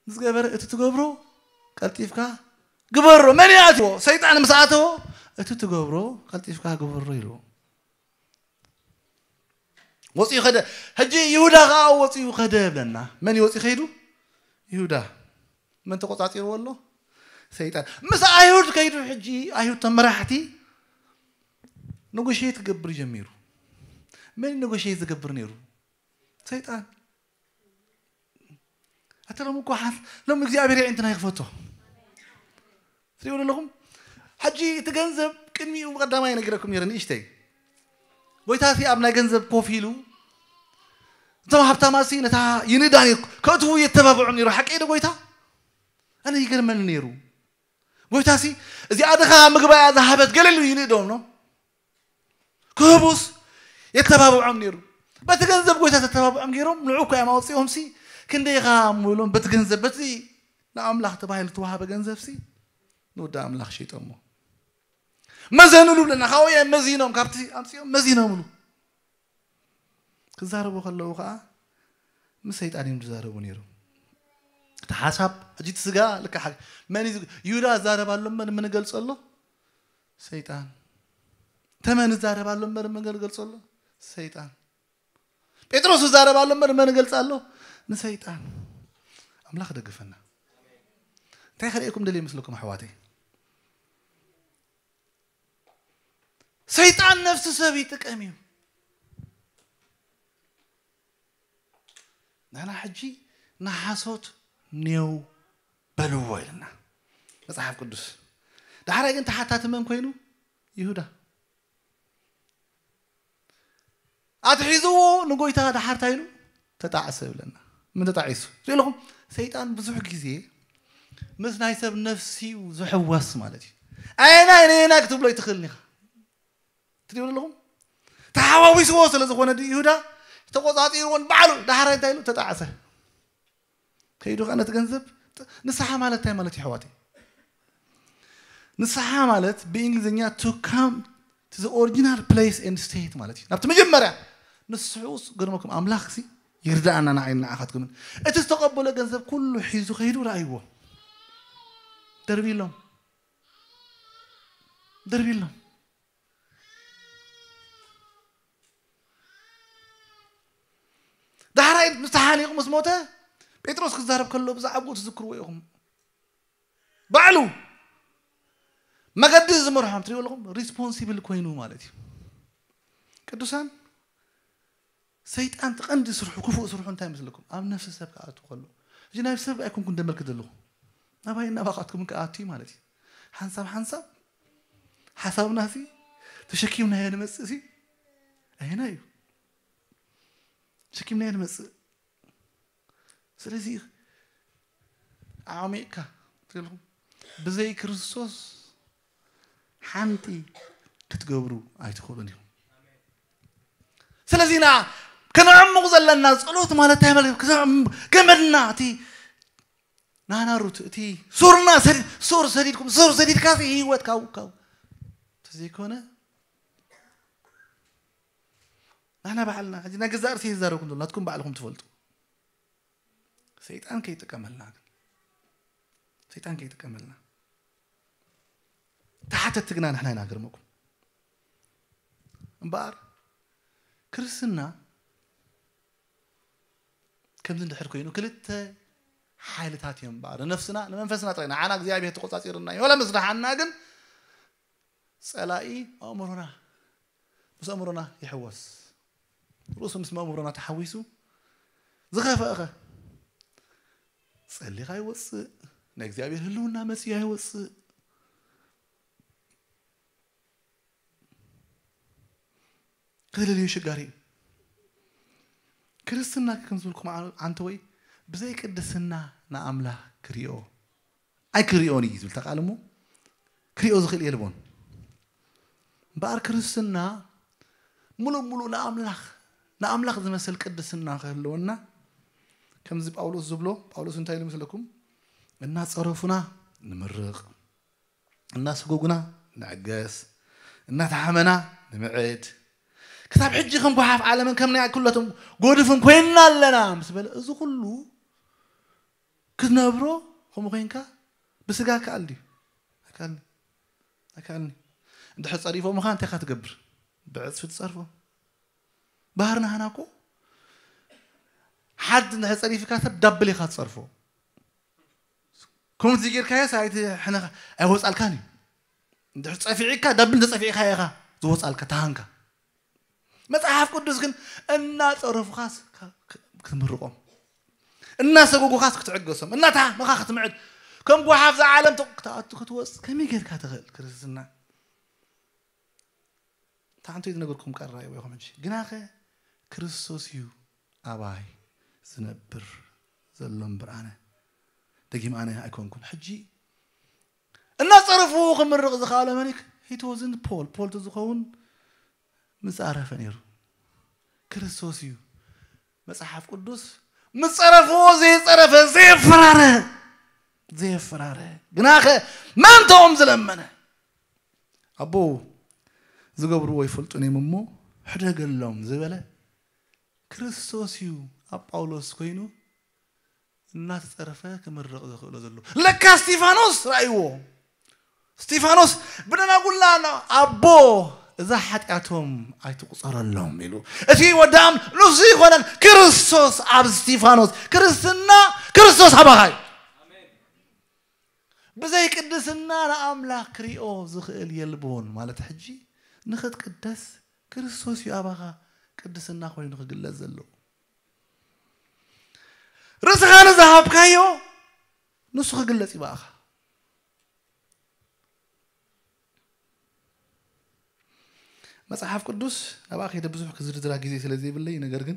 ዝገበረ እቲ ትገብሮ ቀልጢፍካ ግበሮ። መን ይኣትዎ? ሰይጣን ምስ ኣተዎ እቲ ትገብሮ ቀልጢፍካ ግበሮ ኢልዎ። ወፂኡ ከደ። ሕጂ ይሁዳ ከዓ ወፂኡ ከደ ብለና። መን እዩ ወፂኡ ከይዱ? ይሁዳ። መን ተቆፃፂርዎ ኣሎ? ሰይጣን። ምስ ኣይሁድ ከይዱ ሕጂ ኣይሁድ ተመራሕቲ ነጎሽየት ክገብር ጀሚሩ። መን ነጎሽየት ዝገብር ነይሩ? ሰይጣን። ኣተ ሎም እኮ ሓፍ ሎም እግዚኣብሔር የዕንትና ይኽፈቶ። ትሪእዎ ኣለኹም? ሕጂ እቲ ገንዘብ ቅድሚኡ ቀዳማይ ነጊረኩም ነይረ ንእሽተይ። ጎይታ ሲ ኣብ ናይ ገንዘብ ኮፍ ኢሉ እቶም ሃብታማት ሲ ነታ ይንእዳ ነይሩ ከእትዉ የተባብዖም ነይሩ። ሓቀይ ዶ ጎይታ? ኣነ ይገርመኒ ነይሩ። ጎይታ ሲ እዚኣ ድኻ ምግባያ ዝሃበት ገለሉ ይንእዶም ነው። ክህቡስ የተባብዖም ነይሩ። በቲ ገንዘብ ጎይታ ተተባብዖም ገይሮም ንዑ እኮ እዮም ኣውፅኦም ሲ ክንደይኻ ምብሎም በቲ ገንዘብ በቲ ንኣምላኽ ተባሂሉ ተዋሃበ ገንዘብ ሲ ንወዲ ኣምላኽ ሸይጦሞ። መዘንሉ ብለና ካብኡ እዮም መዚኖም ካብቲ ኣምፅኦም መዚኖምሉ። ክዛረቡ ከለዉ ከዓ ምስ ሰይጣን እዮም ዝዛረቡ ነይሮም። እቲ ሓሳብ ሕጂ እቲ ስጋ ልካ ሓ- መን እዩ ዝግ- ይሁዳ ዝዛረብ ኣሎ እምበር መን ገልጾ ኣሎ? ሰይጣን። ተመን ዝዛረብ ኣሎ እምበር መን ገልጾ ኣሎ? ሰይጣን። ጴጥሮስ ዝዛረብ ኣሎ እምበር መን ገልጽ ኣሎ? ንሰይጣን። ኣምላኽ ደግፈና። እንታይ ከርእየኩም ደልየ ይመስለኩም ኣሕዋተይ? ሰይጣን ነፍሲ ሰብ ይጥቀም እዩ። ንሕና ሕጂ ንሓሶት ኔው በልዎ ኢልና መጽሓፍ ቅዱስ። ዳሕራይ ግን ተሓታቲ መን ኮይኑ? ይሁዳ። ኣትሒዝዎ ንጎይታ ዳሓር እንታይ ኢሉ ተጣዕሰ ይብለና። ምን ተጣዒሱ? ሪእልኹም? ሰይጣን ብዙሕ ግዜ ምስ ናይ ሰብ ነፍሲ እዩ ዝሕወስ ማለት እዩ። ኣየናይ ነየናይ ክትብሎ ኣይትኽእልን ኢኻ። ትሪእሉ ኣለኹም? ተሓዋዊስዎ ስለ ዝኾነ ድዩ ይሁዳ ተቆጻጺርዎን ባዕሉ ዳሕራይ እንታይ ኢሉ ተጣዕሰ። ከይዱ ከኣ ነቲ ገንዘብ ንስሓ ማለት እንታይ ማለት እዩ ኣሕዋተይ? ንስሓ ማለት ብእንግሊዝኛ to come to the original place and state ማለት እዩ። ናብቲ መጀመርያ ንስሕኡስ ገርመኩም ኣምላኽ ሲ ይርዳእና ንዓይ ንዓኻትኩምን። እቲ ዝተቐበሎ ገንዘብ ኩሉ ሒዙ ከይዱ ረኣይዎ። ደርቢሎም፣ ደርቢሎም። ዳሕራይ ምስ ተሓኒቑ ምስ ሞተ፣ ጴጥሮስ ክዛረብ ከሎ ብዛዕባኡ ትዝክርዎ ኢኹም። ባዕሉ መገዲ ዝመርሖም ትሪእዎ ኣለኹም፣ ሪስፖንሲብል ኮይኑ ማለት እዩ። ቅዱሳን፣ ሰይጣን እቲ ቀንዲ ስርሑ፣ ክፉእ ስርሑ እንታይ ይመስለኩም? ኣብ ነፍሲ ሰብ ክኣቱ ከሎ። እዚ ናይ ሰብ ኣይኮንኩን ደመልክ ዘለኹ፣ ናባይ ናባኻትኩም ክኣቱ እዩ ማለት እዩ። ሓንሳብ ሓንሳብ ሓሳብና ሲ ተሸኪምናዮ ንመጽእ ሲ ኣየና እዩ? ተሸኪምናዮ ንመጽእ። ስለዚ ዓሚቕካ ትልኩም፣ ብዘይ ክርስቶስ ሓንቲ ክትገብሩ ኣይትኽእሉን ኢኹም። ስለዚ ና ከነዕምቕ ዘለና ጸሎት ማለት እንታይ ማለት እዩ? ከነዕም-፣ ገመድና እቲ ናና ሩት እቲ ሱርና ሰዲ-፣ ሱር ሰዲድኩም፣ ሱር ሰዲድካ ህይወት ካብ ካብ ተዘይኮነ ናና ባዕልና ሕጂ ናይ ገዛእ ርእሰይ ይዛረብኩም ዘሎ ናትኩም ባዕልኹም ትፈልጡ። ሰይጣን ከይጥቀመልና ግን፣ ሰይጣን ከይጥቀመልና። ተሓተትቲ ግና ንሕና ኢና፣ ገርመኩም። እምበኣር ክርስትና ከምዚ እንድሕር ኮይኑ ክልተ ሓይልታት እዮም እምበኣር። ንነፍስና፣ ንመንፈስና ጥራይ። ንዓና እግዚኣብሔር ተቆጻጺርና እዩ። ወላ ምስ ደሓና ግን ጸላኢ ኣእምሮና፣ ምስ ኣእምሮና ይሕወስ። ርእሱ ምስ ኣእምሮና ተሓዊሱ ዝኸፈእኸ ጸሊኻ ይወጽእ፣ ናይ እግዚኣብሔር ህልውና መጺኡ ኣይወጽእ። ክተለልዮ ኣሸጋሪ እዩ። ክርስትና ከም ዝብልኩም ዓ-፣ ዓንተወይ ብዘይ ቅድስና ንኣምላኽ ክሪኦ ኣይክሪኦን እዩ ዝብል ተቃል እሞ ክሪኦ ዝኽእል የልቦን። እምበኣር ክርስትና ሙሉእ ሙሉእ ንኣምላኽ፣ ንኣምላኽ ዝመስል ቅድስና ክህልወና ከምዚ ጳውሎስ ዝብሎ፣ ጳውሎስ እንታይ ኢሉ መስለኩም? እናጸረፉና ንምርቕ፣ እናሰጎጉና ንዕገስ፣ እናተሓመና ንምዕድ፣ ክሳብ ሕጂ ከም ጓሓፍ ዓለምን ከም ናይ ኩለቶም ጎድፍን ኮይንና ኣለና ምስ በለ፣ እዚ ኩሉ ክትነብሮ ከምኡ ኮይንካ ብስጋ ይከኣል ድዩ? ኣይከኣልን። ኣይከኣልን። እንድሕር ጸሪፎምኻ እንታይ ኢኻ ትገብር? ብዕጽፊ ትጸርፎ። ባህርና ሃና እኮ ሓድ እንድሕር ጸሪፍካ ሰብ ዳብል ኢኻ ትጸርፎ። ከምኡ ጌርካዮ ሰብኣይቲ ሕነኻ ኣይወጻልካን እዩ። እንድሕር ጸፊዕካ ዳብል እንተጸፊዕካ ኢኻ ዝወጻልካ ተሃንካ። መጽሓፍ ቅዱስ ግን እናጸረፉኻስ ካ-፣ ክ-፣ ክትምርቖም፣ እናሰጎጉኻስ ክትዕገሶም፣ እናተሃመኻ ክትምዕድ፣ ከም ጓሓፍ እዛ ዓለም ተ-፣ ክትኣቱ ክትወጽእ ከመይ ጌርካ ትኽእል? ክርስትና ታንቶ ዝነገርኩም ቃል ራእይዎ ኢኹም ሕጂ። ግናኸ ክርስቶስ እዩ ኣባይ ዝነብር ዘሎ እምበር ኣነ። ደጊም ኣነ ኣይኮንኩን። ሕጂ እናጸረፉ ክምርቕ ዝኸኣለ መን እዩ? It wasn't Paul። ፖል ተዝኸውን ምጻረፈ ነይሩ። ክርስቶስ እዩ። መጽሓፍ ቅዱስ ምጸረፍዎ ዘይጸረፈ፣ ዘየፈራረ፣ ዘየፈራረ። ግናኸ መን ተኦም ዝለመነ? ኣቦ ዝገብርዎ ይፈልጡን እዮም እሞ ሕደገሎም ዝበለ ክርስቶስ እዩ ኣብ ጳውሎስ ኮይኑ እናተጸረፈ ክምርቕ ዝኽእሎ ዘሎ። ለካ እስጢፋኖስ ረኣይዎ። እስጢፋኖስ ብደናጉላ ና-፣ ኣቦ እዛ ሓጢኣቶም ኣይትቁጸረሎም ኢሉ። እቲ ወዳም ንሱ ይኮነን ክርስቶስ ኣብ እስጢፋኖስ። ክርስትና ክርስቶስ ኣባኻ እዩ። ብዘይ ቅድስና ንኣምላኽ ክሪኦ ዝኽእል የልቦን ማለት ሕጂ ንኽትቅደስ ክርስቶስ እዩ ኣባኻ ቅድስና ኮይኑ ክግለጽ ዘለዎ። ርእስኻ ንዝሃብካዮ ንሱ ክግለጽ እዩ ብኣኻ። መጽሓፍ ቅዱስ ናብኣ ከይደ ብዙሕ ክዝርዝራ ግዜ ስለ ዘይብለይ፣ ነገር ግን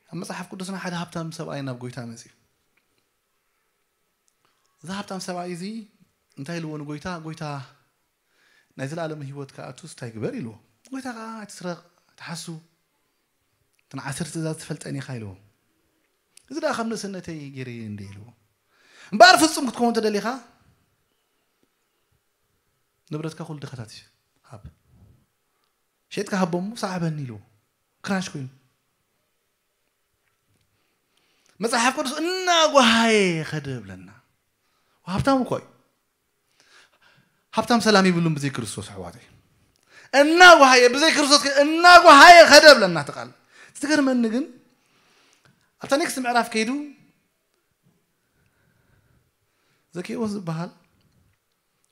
ኣብ መጽሓፍ ቅዱስና ሓደ ሃብታም ሰብኣይ ናብ ጎይታ መጽዩ። እዚ ሃብታም ሰብኣይ እዚ እንታይ ኢልዎ ንጎይታ? ጎይታ ናይ ዘለኣለም ህይወት ክኣቱስ እንታይ ግበር ኢልዎ። ጎይታ ከዓ ኣይትስረቕ፣ ኣይትሓሱ፣ እተን ዓሰርተ ትእዛዝ ትፈልጠን ኢኻ ኢልዎ። እዚ ደኣ ካብ ንእስነተይ ገይረየ እንደ ኢልዎ። እምበኣር ፍጹም ክትከውን ተደሊኻ ንብረትካ ኩሉ ድኻታት ሃብ። ሸጥካ ሃቦም፣ ሰዓበኒ ኢልዎ። ክራሽ ኮይኑ። መጽሓፍ ቅዱስ እናጓሃየ ኸደ ብለና። ሃብታም እኮ እዩ። ሃብታም ሰላም ይብሉን ብዘይ ክርስቶስ ኣሕዋተይ። እናጓሃየ ብዘይ ክርስቶስ ከ እናጓሃየ ከደ ብለና እቲ ቃል። ዝትገርመኒ ግን ኣብታ ኔክስት ምዕራፍ ከይዱ ዘኬዎስ ዝበሃል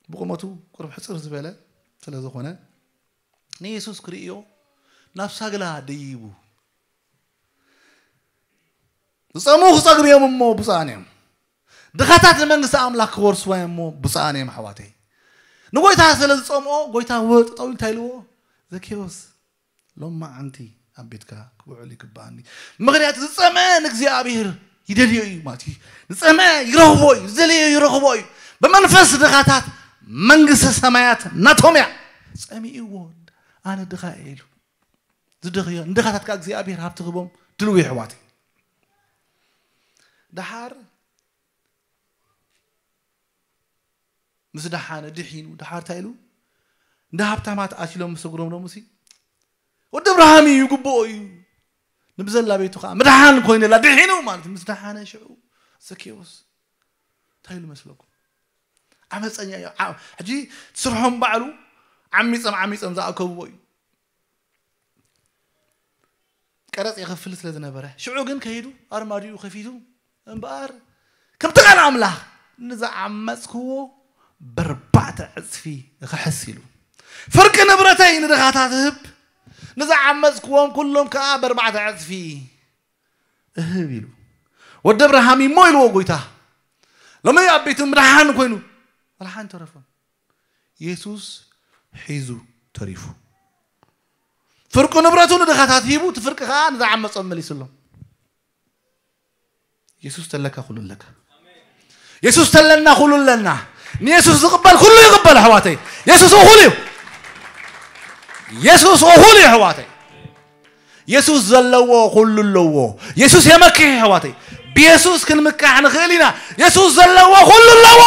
ብቁመቱ ቁሩብ ሕፅር ዝበለ ስለ ዝኾነ ንየሱስ ክርእዮ ናብ ሳግላ ደይቡ። ዝፀሙ ክፀግቡ እዮም እሞ ብፁዓን እዮም። ድኻታት ንመንግስቲ ኣምላኽ ክወርስዋ እዮም እሞ ብፁዓን እዮም ኣሕዋተይ። ንጎይታ ስለ ዝፀምኦ ጎይታ ወጥጠው እንታይ ኢልዎ? ዘኬዎስ ሎማዓንቲ ኣብ ቤትካ ክውዕል ይግባኣኒ። ምኽንያቱ ዝፀመአ ንእግዚኣብሔር ይደልዮ እዩ ማለት እዩ። ዝፀመአ ይረኽቦ እዩ፣ ዝደለዮ ይረኽቦ እዩ። ብመንፈስ ድኻታት መንግስቲ ሰማያት ናቶም እያ። ፀሚእዎ ኣነ ድኻ እየ ኢሉ ዝደኽዮ ንድኻታት ከዓ እግዚኣብሔር ሃብቲ ክህቦም ድልው የሕዋት። ደሓር ምስ ደሓነ ድሒኑ ደሓር እንታይ ኢሉ? እንደ ሃብታማት ኣሲሎም ምስ እግሮም ሎምሲ ወዲ እብርሃም እዩ ይግብኦ እዩ። ንብዘላ ቤቱ ከዓ ምድሓን ኮይነላ ድሒኑ ማለት እዩ። ምስ ደሓነ ሽዑ ዘኬዎስ እንታይ ኢሉ መስለኩም? ዓመፀኛ እዩ። ዓ- ሕጂ ስርሖም ባዕሉ ዓሚፀም ዓሚፀም ዝኣከብዎ እዩ። ቀረፅ የኸፍል ስለ ዝነበረ ሽዑ ግን ከይዱ ኣርማዲኡ ከፊቱ እምበኣር ከምቲ ቃል ኣምላኽ ንዝዓመፅክዎ በርባዕተ ዕፅፊ እኽሕስ ኢሉ። ፍርቂ ንብረተይ ንድኻታት እህብ፣ ንዝዓመፅክዎም ኩሎም ከዓ በርባዕተ ዕፅፊ እህብ ኢሉ። ወዲ እብርሃም እሞ ኢልዎ ጎይታ። ሎሚ ኣብ ቤቱ ምድሓን ኮይኑ ዋላ ሓንቲ ተረፎም። የሱስ ሒዙ ተሪፉ። ፍርቁ ንብረቱ ንድኻታት ሂቡ፣ እቲ ፍርቂ ከዓ ንዝዓመጾም መሊስሎም። የሱስ ተለካ ኩሉ ኣለካ። የሱስ ተለና ኩሉ ኣለና። ንየሱስ ዝቕበል ኩሉ ይቕበል ኣሕዋተይ። የሱስ እኹል እዩ። የሱስ እኹል እዩ ኣሕዋተይ። የሱስ ዘለዎ ኩሉ ኣለዎ። የሱስ የመክሕ ኣሕዋተይ። ብየሱስ ክንምካሕ ንኽእል ኢና። የሱስ ዘለዎ ኩሉ ኣለዎ።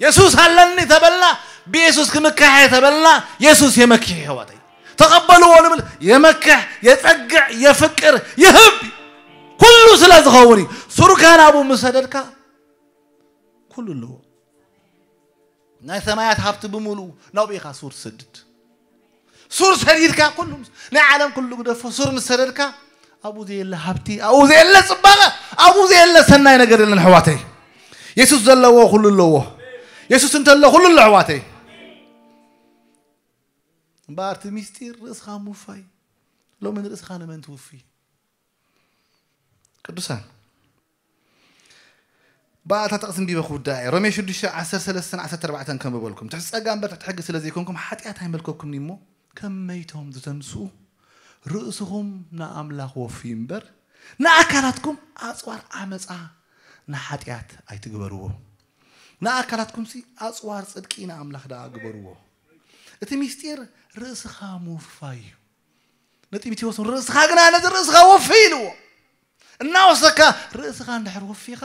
የሱስ ኣለኒ ተበልና፣ ብየሱስ ክምካሕ ተበልና፣ የሱስ የመክሕ ኣሕዋተይ። ተቐበልዎ ንብል፣ የመክሕ፣ የጸግዕ፣ የፍቅር፣ ይህብ። ኩሉ ስለ ዝኸውን እዩ። ሱርካ ናብኡ ምስ ሰደድካ ኩሉ ኣለዎ። ናይ ሰማያት ሃብቲ ብምሉኡ ናብኡ ኢኻ ሱር ትሰድድ። ሱር ሰዲድካ ኩሉ ምስ- ናይ ዓለም ኩሉ ግደፎ ሱር ምስ ሰደድካ ኣብኡ ዘየለ ሃብቲ ኣብኡ ዘየለ ጽባቐ ኣብኡ ዘየለ ሰናይ ነገር የለን ኣሕዋተይ። የሱስ ዘለዎ ኩሉ ኣለዎ። የሱስ እንተሎ ኩሉ ኣሎ ኣሕዋተይ። እምበኣር እቲ ሚስጢር ርእስኻ ምውፋይ። ሎሚ ንርእስኻ ንመን ትውፊ? ቅዱሳን ብኣታ ጥቕሲ እንቢበ ክውዳእ እየ። ሮሜ ሽዱሽተ ዓሰርተ ሰለስተን ዓሰርተ ኣርባዕተን ከንብበልኩም። ትሕቲ ጸጋ እምበር ትሕቲ ሕጊ ስለ ዘይኮንኩም ሓጢኣት ኣይመልከኩምኒ እሞ ከም መይቶም ዝተንስኡ ርእስኹም ንኣምላኽ ወፍዩ እምበር ንኣካላትኩም ኣጽዋር ዓመጻ ንሓጢኣት ኣይትግበርዎ። ንኣካላትኩምሲ ኣጽዋር ጽድቂ ንኣምላኽ ደኣ ግበርዎ። እቲ ምስጢር ርእስኻ ምውፋይ እዩ። ንጢሞቴዎስ እውን ርእስኻ ግና ነዚ ርእስኻ ወፊ ኢልዎ። እናወሰካ ርእስኻ እንድሕር ወፊኻ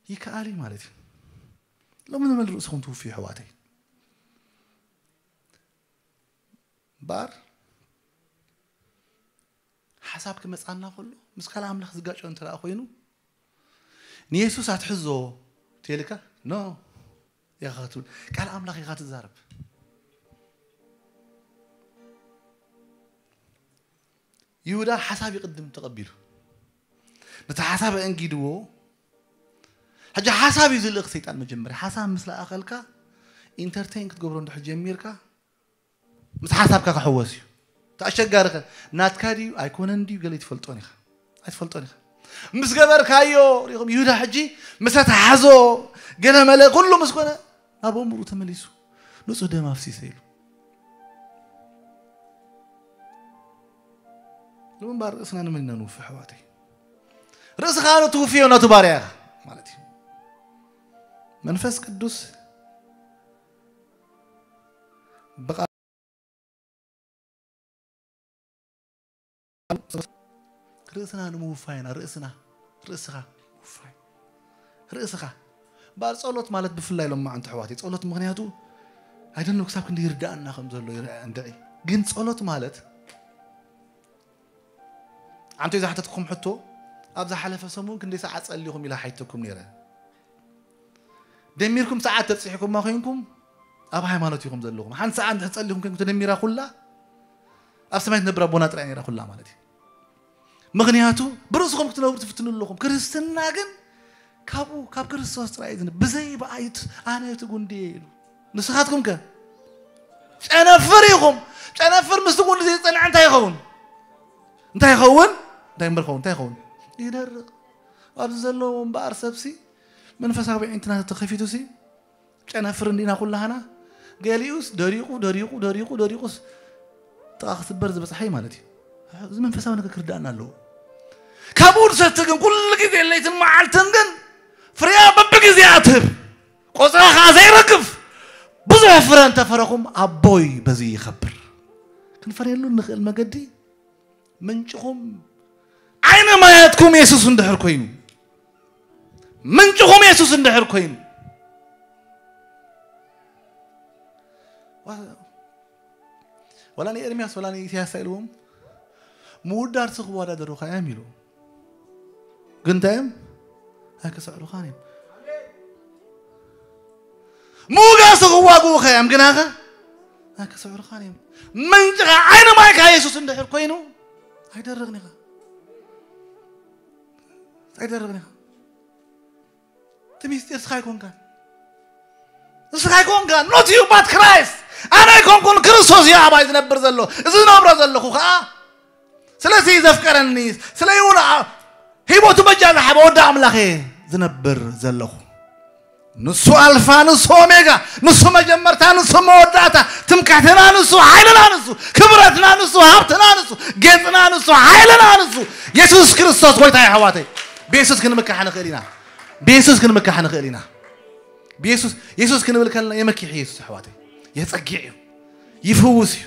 ይከኣል እዩ ማለት እዩ። ሎሚ ንመን ርእስኹም ትውፍዩ ኣሕዋተይ? እምበኣር ሓሳብ ክመጻና ከሎ ምስ ካልእ ኣምላኽ ዝጋጮ እንተ ደኣ ኮይኑ ንየሱስ ኣትሕዞ ተልካ ኖ ኢኻ ክትብል ቃል ኣምላኽ ኢኻ ትዛረብ። ይሁዳ ሓሳብ ይቕድም ተቐቢሉ ነቲ ሓሳብ ኣእንጊድዎ። ሕጂ ሓሳብ እዩ ዝልእኽ ሰይጣን። መጀመርያ ሓሳብ ምስ ለኣኸልካ ኢንተርቴን ክትገብሮ እንድሕር ጀሚርካ ምስ ሓሳብካ ክሕወስ እዩ። እቲ ኣሸጋሪ ከ ናትካ ድዩ ኣይኮነን ድዩ ገለ ኣይትፈልጦን ኢኻ። ኣይትፈልጦን ኢኻ። ምስ ገበርካዮ ሪኹም ይሁዳ ሕጂ ምስ ኣተሓዞ ገለ መለ ኩሉ ምስ ኮነ ናብ ኣእምሩ ተመሊሱ ንጹህ ደም ኣፍሲሰ ኢሉ። ንምንባር ርእስና ንመን ኢና ንውፊ ኣሕዋተይ? ርእስኻ ንትውፍዮ ነቲ ባርያ ኢኻ ማለት እዩ። መንፈስ ቅዱስ ብቓ- ርእስና ንምውፋይ ኢና። ርእስና ርእስኻ ምውፋይ ርእስኻ ባር ጸሎት ማለት ብፍላይ ሎም መዓንቲ ኣሕዋተይ ጸሎት ምኽንያቱ ኣይደኖ ክሳብ ክንዲ ይርዳእና ከም ዘሎ ይርአ እንድዒ። ግን ጸሎት ማለት ኣንተ ዝሓተትኩም ሕቶ ኣብ ዝሓለፈ ሰሙን ክንደይ ሰዓት ጸሊኹም ኢላ ሓይተኩም ነይረ። ደሚርኩም ሰዓት ተብፂሕኩማ ኮይንኩም ኣብ ሃይማኖት ኢኹም ዘለኹም። ሓንቲ ሰዓት እንድሕር ፀሊኹም ኮይንኩም ተደሚራ ኩላ ኣብ ሰማይ ትነብር ኣቦና ጥራይ ነይራ ኩላ ማለት እዩ። ምኽንያቱ ብርእስኹም ክትነብሩ ትፍትኑ ኣለኹም። ክርስትና ግን ካብኡ ካብ ክርስቶስ ጥራይ እዩ ዝነብር። ብዘይ ብኣይት ኣነ እቲ ጉንዲ እየ ኢሉ። ንስኻትኩም ከ ጨነፍር ኢኹም። ጨነፍር ምስቲ ጉንዲ ዘይጸንዐ እንታይ ይኸውን? እንታይ ይኸውን? እንታይ እምበር ይኸውን? እንታይ ይኸውን? ይደርቕ። ኣብዚ ዘለዎ እምበኣር ሰብሲ መንፈሳዊ ዕንትና ተተኸፊቱ ሲ ጨነፍር እንዲና ኩላህና። ገሊኡስ ደሪቑ ደሪቑ ደሪቑ ደሪቑስ ጥቓ ክስበር ዝበፅሐ እዩ ማለት እዩ። እዚ መንፈሳዊ ነገር ክርዳእና ኣለዎ። ካብኡ ንሰቲ ግን ኩሉ ግዜ ለይትን መዓልትን ግን ፍርያ በብግዜኣ ትህብ፣ ቆፅራ ከዓ ዘይረግፍ ብዙሕ ፍረ እንተፈረኹም ኣቦይ በዚ ይኸብር። ክንፈርየሉ እንኽእል መገዲ ምንጭኹም ዓይነ ማያትኩም የሱስ እንድሕር ኮይኑ፣ ምንጭኹም የሱስ እንድሕር ኮይኑ፣ ዋ- ዋላ ንኤርምያስ ዋላ ንኢሳያስ ኢልዎም ምውዳድሲ ክወዳደሩኻ እዮም ኢሉ። ግን እንታይ እዮም? ኣይክስዕሩኻን እዮም። ምውጋሲ ክዋግኡኻ እዮም ግናኸ ኣይክስዕሩኻን እዮም። ምንጭኻ ዓይኒ ማይካ የሱስ እንድሕር ኮይኑ ኣይደርቕን ኢኻ። ኣይደርቕን ኢኻ። እቲ ሚስጢር እስኻ ኣይኮንካን። እስኻ ኣይኮንካን። Not you but Christ። ኣነ ኣይኮንኩን፣ ክርስቶስ እዩ ኣባይ ዝነብር ዘሎ። እዚ ዝነብሮ ዘለኹ ከዓ ስለዚ ዘፍቀረኒ፣ ስለ ይሁን አ- ህይወቱ በጃ ዝሓበ ወዲ ኣምላኽ እየ ዝነብር ዘለኹ። ንሱ ኣልፋ፣ ንሱ ኦሜጋ፣ ንሱ መጀመርታ፣ ንሱ መወዳእታ፣ ትምክሕትና ንሱ፣ ሓይልና ንሱ፣ ክብረትና ንሱ፣ ሃብትና ንሱ፣ ጌፅና ንሱ፣ ሓይልና ንሱ። የሱስ ክርስቶስ ጎይታ እዩ ኣሕዋተይ። ብየሱስ ክንምካሕ ንኽእል ኢና። ብየሱስ ክንምካሕ ንኽእል ኢና። ብየሱስ የሱስ ክንብል ከለና የመኪሕ እዩ የሱስ ኣሕዋተይ። የፀጊዕ እዩ። ይፍውስ እዩ።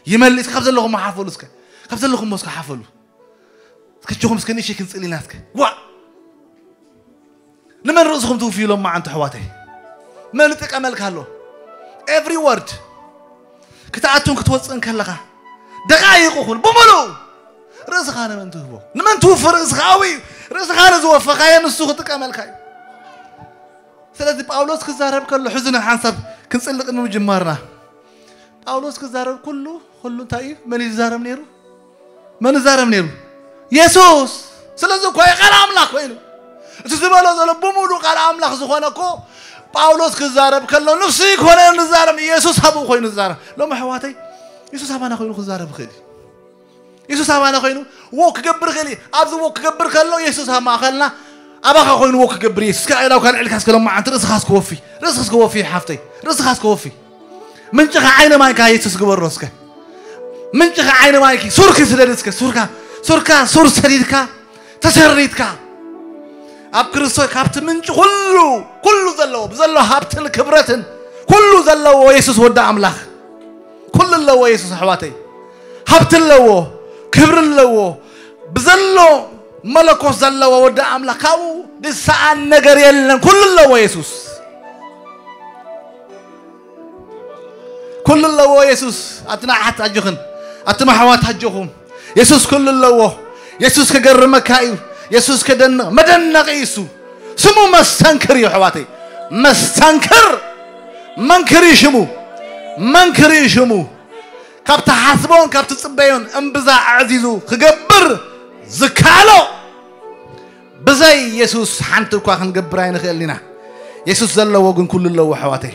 ይመልስ። ካብ ዘለኹም ሓፈሉ እስከ። ካብ ዘለኹም እስከ ሓፈሉ። እስከ እጆኹም እስከ ንእሽተይ ክንጽል ኢና እስከ። ዋ! ንመን ርእስኹም ትውፍዩ ሎም መዓንቲ ኣሕዋተይ? መን ይጥቀመልካ ኣሎ? Every word ክትኣቱን ክትወፅእን ከለኻ ደቃይቕ ይኹን ብምሉእ ርእስኻ ንመን ትህቦ? ንመን ትውፍ ርእስኻ? ኣብኡ እዩ። ርእስኻ ንዝወፈኻዮ ንሱ ክጥቀመልካ እዩ። ስለዚ ጳውሎስ ክዛረብ ከሎ ሕዚ ንሓንሳብ ክንጽሊ ቅድሚ ምጅማርና ጳውሎስ ክዛረብ ኩሉ ኩሉ እንታይ እዩ? መን እዩ ዝዛረብ ነይሩ? መን ይዛረብ ነይሩ? የሱስ። ስለዚ እኮ እዩ ቃል ኣምላኽ ኮይኑ እቲ ዝበሎ ዘሎ ብምሉእ ቃል ኣምላኽ ዝኾነ እኮ ጳውሎስ ክዛረብ ከሎ ንሱ ይኮነ ዝዛረብ፣ የሱስ ኣብኡ ኮይኑ ዝዛረብ። ሎም ኣሕዋተይ የሱስ ኣባና ኮይኑ ክዛረብ ይኽእል እዩ። የሱስ ኣባና ኮይኑ ዎክ ክገብር ይኽእል እዩ። ኣብዚ ዎክ ክገብር ከሎ የሱስ ኣብ ማእኸልና ኣባኻ ኮይኑ ዎክ ክገብር እዩ። እስከ ኣእዳውካ ኣልዒልካ እስከ ሎማዓንቲ ርእስኻ እስከ ወፊ፣ ርእስኻ እስከ ወፊ ሓፍተይ፣ ርእስኻ እስከ ወፊ። ምንጭኻ ዓይኒ ማይካ የሱስ ግበሮ እስከ። ምንጭኻ ዓይኒ ማይኪ ሱርኪ ስደድ እስከ። ሱርካ ሱርካ ሱር ሰዲድካ ተሰሪትካ ኣብ ክርስቶስ ካብቲ ምንጭ ኩሉ ኩሉ ዘለዎ ብዘሎ ሃብትን ክብረትን ኩሉ ዘለዎ የሱስ ወዲ ኣምላኽ ኩሉ ኣለዎ የሱስ ኣሕዋተይ። ሃብቲ ኣለዎ፣ ክብሪ ኣለዎ፣ ብዘሎ መለኮት ዘለዎ ወዲ ኣምላኽ ካብኡ ዝሰኣን ነገር የለን። ኩሉ ኣለዎ የሱስ። ኩሉ ኣለዎ የሱስ። ኣትና ኣሓት ኣጆኽን ኣትም ኣሕዋት ኣጆኹም። የሱስ ኩሉ ኣለዎ። የሱስ ክገርመካ እዩ። የሱስ ክደንቕ መደነቒ እዩ እሱ። ስሙ መስተንክር እዩ ኣሕዋተይ። መስተንክር መንክር እዩ ሽሙ። መንክር እዩ ሽሙ። ካብ ትሓስቦን ካብ ትጽበዮን እምብዛ ኣዕዚዙ ክገብር ዝከኣሎ ብዘይ የሱስ ሓንቲ እኳ ክንገብር ኣይንኽእልን ኢና። የሱስ ዘለዎ ግን ኩሉ ኣለዎ ኣሕዋተይ።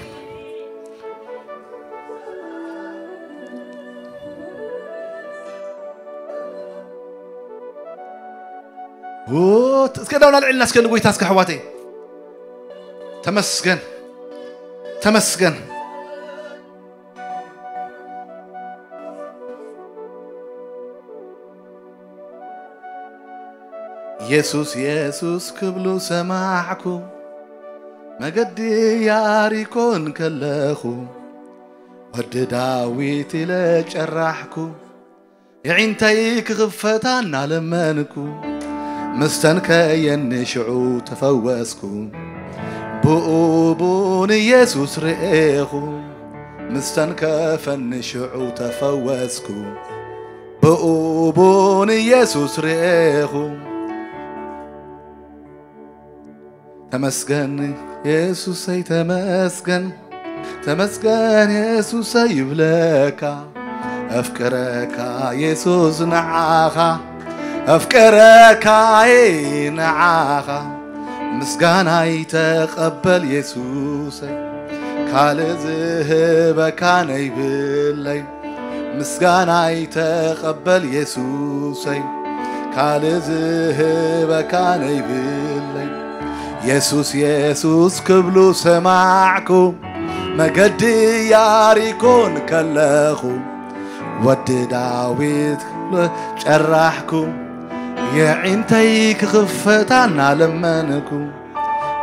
እስከ ዳውና ልዕልና እስከ ንጎይታ እስከ ኣሕዋተይ ተመስገን ተመስገን። የሱስ የሱስ ክብሉ ሰማዕኩ መገዲ ያሪኮ እንከለኹ ወዲ ዳዊት ኢለ ጨራሕኩ። የዒንተይ ክኽፈታ እናለመንኩ ምስተንከየኒ ሽዑ ተፈወስኩ። ብኡ ብኡ ንየሱስ ርኤኹ ምስተንከፈኒ ሽዑ ተፈወስኩ። ብኡ ብኡ ንየሱስ ርኤኹ ተመስገን የሱሰይ ተመስገን፣ ተመስገን የሱሰይ ይብለካ። ኣፍቅረካ የሱስ ንዓኻ፣ ኣፍቅረካ ንዓኻ። ምስጋናይ ተቐበል የሱሰይ፣ ካልእ ዝህበካ ነይብለይ። ምስጋናይ ተቐበል የሱሰይ፣ ካልእ ዝህበካ ነይብለይ። የሱስ የሱስ ክብሉ ሰማዕኩ፣ መገዲ ያሪኮን ከለኹ። ወዲ ዳዊት ክብሎ ጨራሕኩ፣ የዒንተይ ክኽፈታ እናለመንኩ።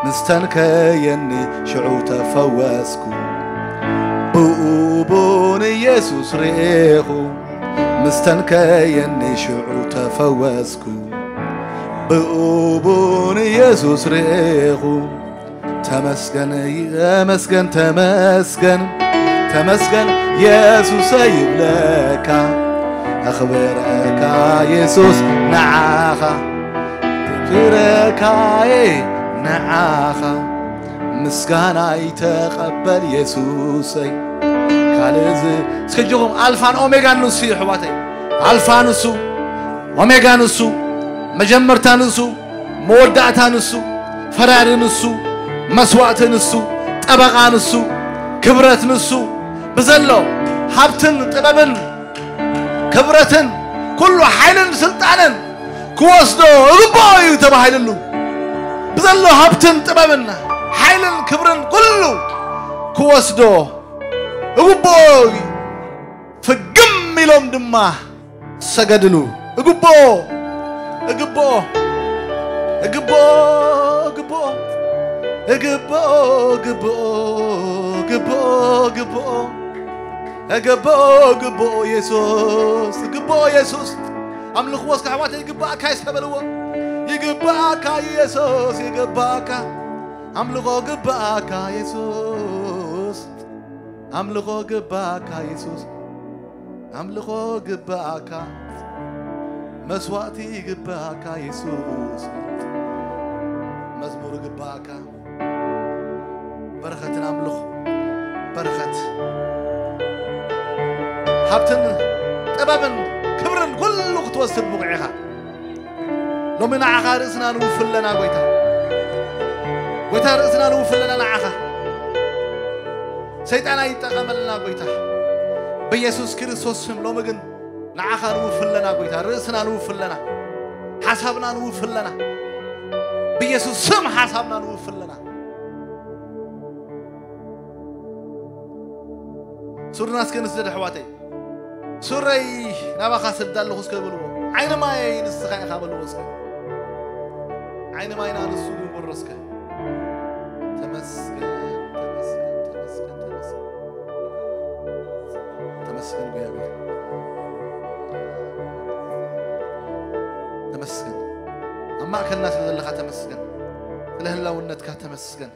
ምስተንከየኒ ሽዑ ተፈወስኩ፣ ብኡ ብኡ ንየሱስ ርኤኹ። ምስተንከየኒ ሽዑ ተፈወስኩ፣ ብኡ ብኡ ንየሱስ ርኤኹ። ተመስገን ተመስገን ተመስገን ተመስገን የሱሰይ ይብለካ። ኣኽብረካ የሱስ ንዓኻ፣ ክብረካየ ንዓኻ። ምስጋናይ ተቐበል የሱሰይ። ካልእ ዝ-፣ እስከ እጆኹም፣ ኣልፋን ኦሜጋን ንሱ እዩ ኣሕዋተይ። ኣልፋ ንሱ፣ ኦሜጋ ንሱ፣ መጀመርታ ንሱ፣ መወዳእታ ንሱ፣ ፈራዲ ንሱ፣ መስዋእቲ ንሱ፣ ጠበቓ ንሱ፣ ክብረት ንሱ። ብዘሎ ሃብትን ጥበብን ክብረትን ኩሉ ሓይልን ስልጣንን ክወስዶ እግብኦ እዩ ተባሂልሉ። ብዘሎ ሃብትን ጥበብን ሓይልን ክብርን ኩሉ ክወስዶ እግብኦ እዩ። ፍግም ኢሎም ድማ ሰገድሉ። እግብኦ፣ እግብኦ፣ እግብኦ፣ እግብኦ፣ እግብኦ፣ እግብኦ፣ እግብኦ፣ እግብኦ፣ እግብኦ፣ እግብኦ፣ የሱስ፣ እግብኦ፣ የሱስ። ኣምልኽዎ እስከ ኣሕዋተይ ይግብኣካ እዩ እስከ በልዎ። ይግብኣካ እዩ የሱስ፣ ይግብኣካ። ኣምልኾ ግብኣካ የሱስ። ኣምልኾ ግብኣካ የሱስ። ኣምልኾ ግብኣካ። መስዋእቲ ግብኣካ የሱስ። መዝሙር ግብኣካ። በረኸትን ኣምልኾ፣ በረኸት፣ ሃብትን ጥበብን ክብርን ኩሉ ክትወስድ ብቑዕ ኢኻ። ሎሚ ንዓኻ ርእስና ንውፍለና ጎይታ። ጎይታ ርእስና ንውፍለና ንዓኻ። ሰይጣን ኣይጠቐመልና ጎይታ። ብኢየሱስ ክርስቶስ ስም ሎሚ ግን ንዓኻ ንውፍለና ጎይታ። ርእስና ንውፍለና። ሓሳብና ንውፍለና። ብኢየሱስ ስም ሓሳብና ንውፍለና። ሱርና እስከ ንስደድ ኣሕዋተይ። ሱረይ ናባኻ ሰድዳ ኣለኹ እስከ በልዎ። ዓይኒ ማየይ ንስኻ ኢኻ በልዎ እስከ። ዓይኒ ማይና ንሱ ግበሮ እስከ። ተመስገን፣ ተመስገን፣ ተመስገን፣ ተመስገን። ተመስገን እግዚኣብሔር። ተመስገን። ኣብ ማእከልና ስለ ዘለኻ ተመስገን። ስለ ህላውነትካ ተመስገን።